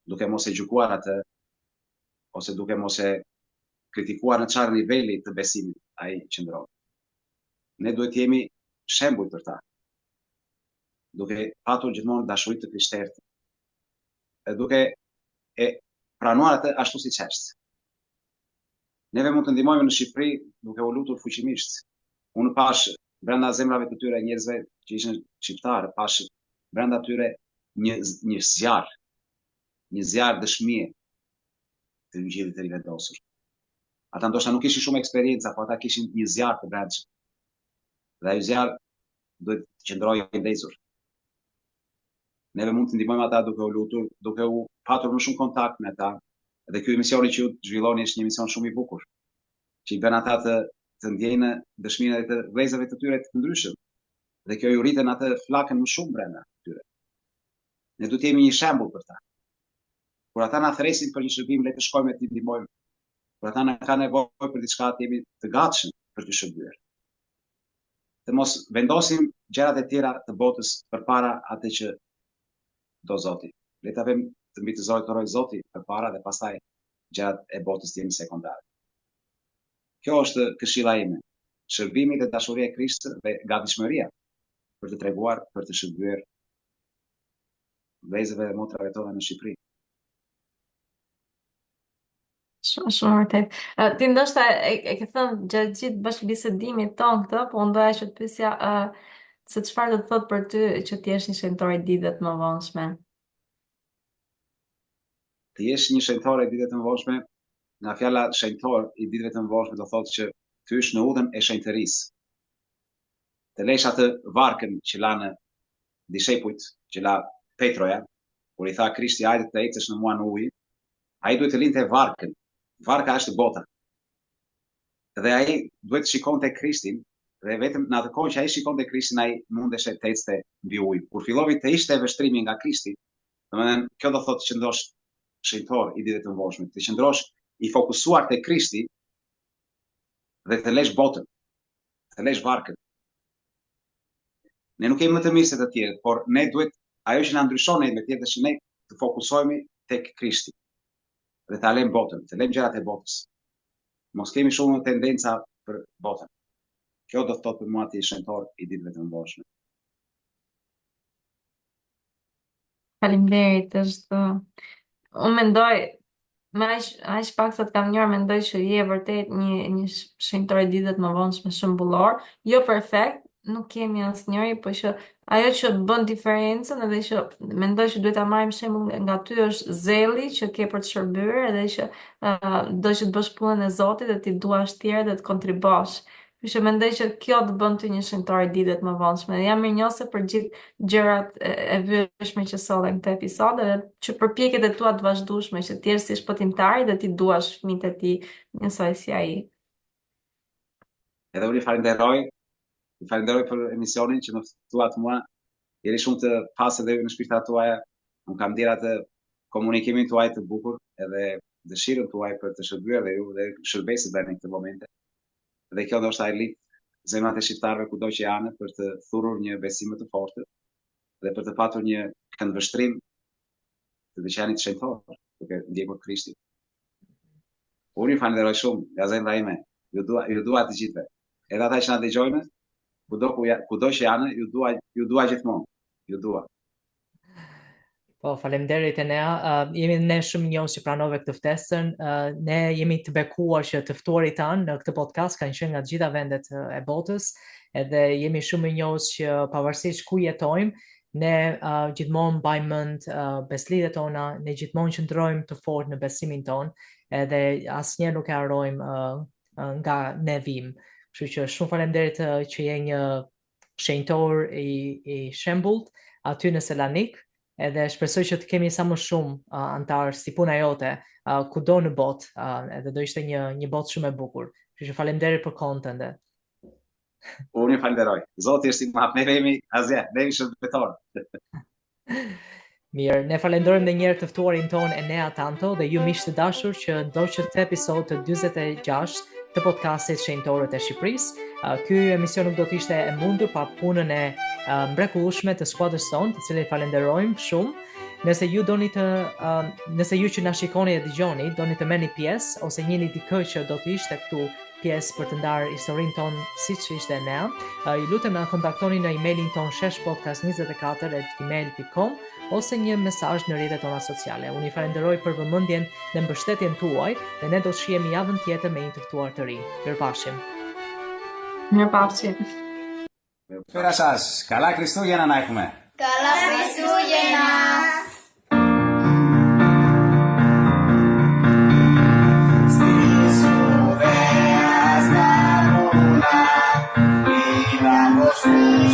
Duke mos e gjykuar atë ose duke mos e kritikuar në çfarë niveli të besimit ai qëndron. Ne duhet të jemi shembuj për ta. Duke patur gjithmonë dashuri të krishterë. Dhe duke e pranuar atë ashtu siç është. Neve mund të ndihmojmë në Shqipëri duke u lutur fuqimisht. Unë pash brenda zemrave të tyre njerëzve që ishin shqiptarë, pash brenda tyre një një zjarr, një zjarr dëshmie të ungjillit të rivendosur. Ata ndoshta nuk kishin shumë eksperienca, po ata kishin një zjarr të brendshëm. Dhe ai zjarr duhet të qëndrojë i ndezur. Neve mund të ndihmojmë ata duke u lutur, duke u patur më shumë kontakt me ata. Dhe ky emisioni që ju zhvilloni është një emision shumë i bukur, që i bën ata të të ndjejnë dëshminë edhe të vëllezërve të tyre të ndryshëm. Dhe kjo ju rritën atë flakën më shumë brenda tyre. Ne duhet të jemi një shembull për ta. Kur ata na thërrasin për një shërbim, le të shkojmë e t'i ndihmojmë. Kur ata na kanë nevojë për diçka, të jemi të gatshëm për të shërbyer. Të mos vendosim gjërat e tjera të botës përpara atë që do Zoti. Le ta vëmë të mbi të zotërojë Zoti përpara dhe pastaj gjërat e botës të jenë sekondare. Kjo është këshilla ime. Shërbimi dhe dashuria e Krishtit dhe gatishmëria për të treguar, për të shërbyer vëllezërve dhe motrave tona në Shqipëri. Shumë, shumë vërtet. Uh, ti ndoshta e, e ke thënë gjatë gjithë bashkëbisedimit tonë këtë, po unë doja që të pyesja uh, se çfarë do të thotë për ty që të jesh një shenjtor i ditëve të mëvonshme. Të jesh një shenjtor i ditëve të mëvonshme, nga fjala shenjtor i ditëve të mëvonshme do thotë që të hysh në udhën e shenjtërisë. Të lesh atë varkën që lanë dishepujt, që la Petroja, kur i tha Krishti hajde të ecësh në mua në ujë, ai duhet të linte varkën. Varka është bota. Dhe ai duhet të shikonte Krishtin dhe vetëm në atë kohë që ai shikonte Krishtin ai mundeshe të ecte mbi ujë. Kur filloi të hiqte vështrimin nga Krishti, domethënë kjo do thotë të qëndrosh shenjtor i ditëve të mëvonshme, të qëndrosh i fokusuar te Krishti dhe të lesh botën, të lesh varkën. Ne nuk jemi më të mirë se të tjerët, por ne duhet ajo që na ndryshon ne me të tjerët është që ne të fokusohemi tek Krishti dhe ta lëmë botën, të lëmë gjërat e botës. Mos kemi shumë tendenca për botën. Kjo do të thotë për mua të jesh shenjtor i ditëve të mëvonshme. Faleminderit, është unë mendoj me aq aq pak sa të kam njohur, mendoj që je vërtet një një shenjtor i ditëve të mëvonshme shembullor, jo perfekt, nuk jemi asnjëri, po që ajo që bën diferencën edhe që mendoj që duhet ta marrim shembull nga ty është zelli që ke për të shërbyer edhe që uh, do që të bësh punën e Zotit dhe t'i duash të tjerët dhe të kontribosh. Kështu që mendoj që kjo të bën ty një shenjtor i ditëve të mëvonshme. Dhe jam mirënjohëse për gjithë gjërat e, e vyeshme që solle në këtë episod edhe që përpjekjet e tua të vazhdueshme që të jesh si shpëtimtari dhe t'i duash fëmijët e tij njësoj si ai. Edhe unë ju falenderoj, ju falenderoj për emisionin që më ftuat mua. Jeni shumë të pastër dhe ju në shpirtrat tuaja. Unë kam ndjerë atë komunikimin tuaj të bukur edhe dëshirën tuaj për të shërbyer dhe ju dhe shërbesën në këtë momente. Dhe kjo ndoshta e lidh zemrat e shqiptarëve kudo që janë për të thurur një besim më të fortë dhe për të patur një këndvështrim të të qenit shenjtor, duke ndjekur Krishtin. Unë ju falenderoj shumë nga zemra ime. Ju dua, ju dua të gjithëve. Edhe ata që na dëgjojnë, kudo ku ja, kudo që janë, ju dua, ju dua gjithmonë. Ju dua. Po, faleminderit Enea. Uh, jemi ne shumë mirënjohës që pranove këtë ftesën. Uh, ne jemi të bekuar që të ftuarit tanë në këtë podcast kanë qenë nga të gjitha vendet e botës, edhe jemi shumë mirënjohës që pavarësisht ku jetojmë, ne uh, gjithmonë mbajmë mend uh, besëlidhjet tona, ne gjithmonë qëndrojmë të fortë në besimin tonë, edhe asnjëherë nuk e harrojmë uh, nga ne vijmë. Kështu që shumë faleminderit uh, që je një shenjtor i, i shembullt aty në Selanik, edhe shpresoj që të kemi sa më shumë uh, anëtarë si puna jote uh, kudo në botë, uh, edhe do ishte një një botë shumë e bukur. Kështu që faleminderit për kohën tënde. Unë ju falenderoj. Zoti është i madh, ne jemi asgjë, ne jemi shërbëtorë. Mirë, ne falenderojmë edhe një herë të ftuarin tonë Enea Tanto dhe ju miq të dashur që ndoqët këtë episod të 46 të podcastit Shenjtorët e Shqipërisë. Ky emision nuk do të ishte e mundur pa punën e mrekullueshme të skuadrës sonë, të cilën falenderojmë shumë. Nëse ju doni të nëse ju që na shikoni e dëgjoni, doni të merrni pjesë ose njihni dikë që do të ishte këtu pjesë për të ndarë historinë tonë siç ishte Enea, ju lutem na kontaktoni në emailin tonë sheshpodcast24@gmail.com ose një mesazh në rrjetet tona sociale. Unë ju falenderoj për vëmendjen dhe mbështetjen tuaj dhe ne do të shihemi javën tjetër me një të ftuar të ri. Mirupafshim. Mirupafshim. Καλησπέρα σας. Καλά Χριστούγεννα να έχουμε. Καλά Χριστούγεννα. Στη Σουβαία στα βουνά είδα πως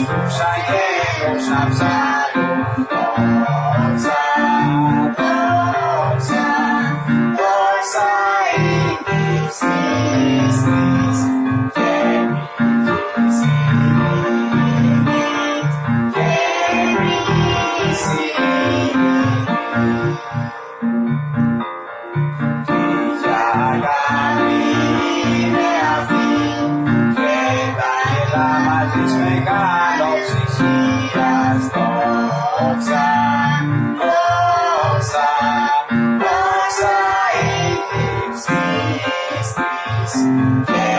τους αγγέλους να ψάλουν δόξα, δόξα, δόξα ειν υψίστοις και επί γης ειρήνη. όραμα της μεγαλοψυχίας. Δόξα, δόξα, δόξα η της της και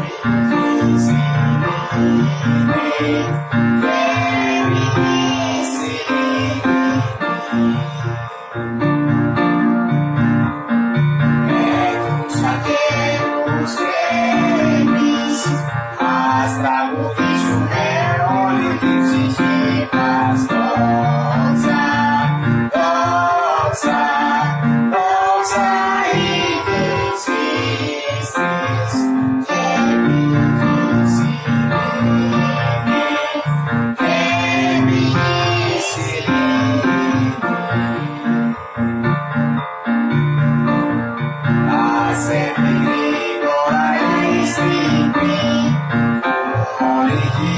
πηγής ειρήνη, και πηγής ειρήνη. Με τους αγγέλους και εμείς ας τραγουδήσουμε όλη τη ψυχή μας. Δόξα, δόξα, δόξα η της της και πηγής ειρήνη, και πηγής ειρήνη. Ας έρθει γρήγορα η στιγμή που όλη η γη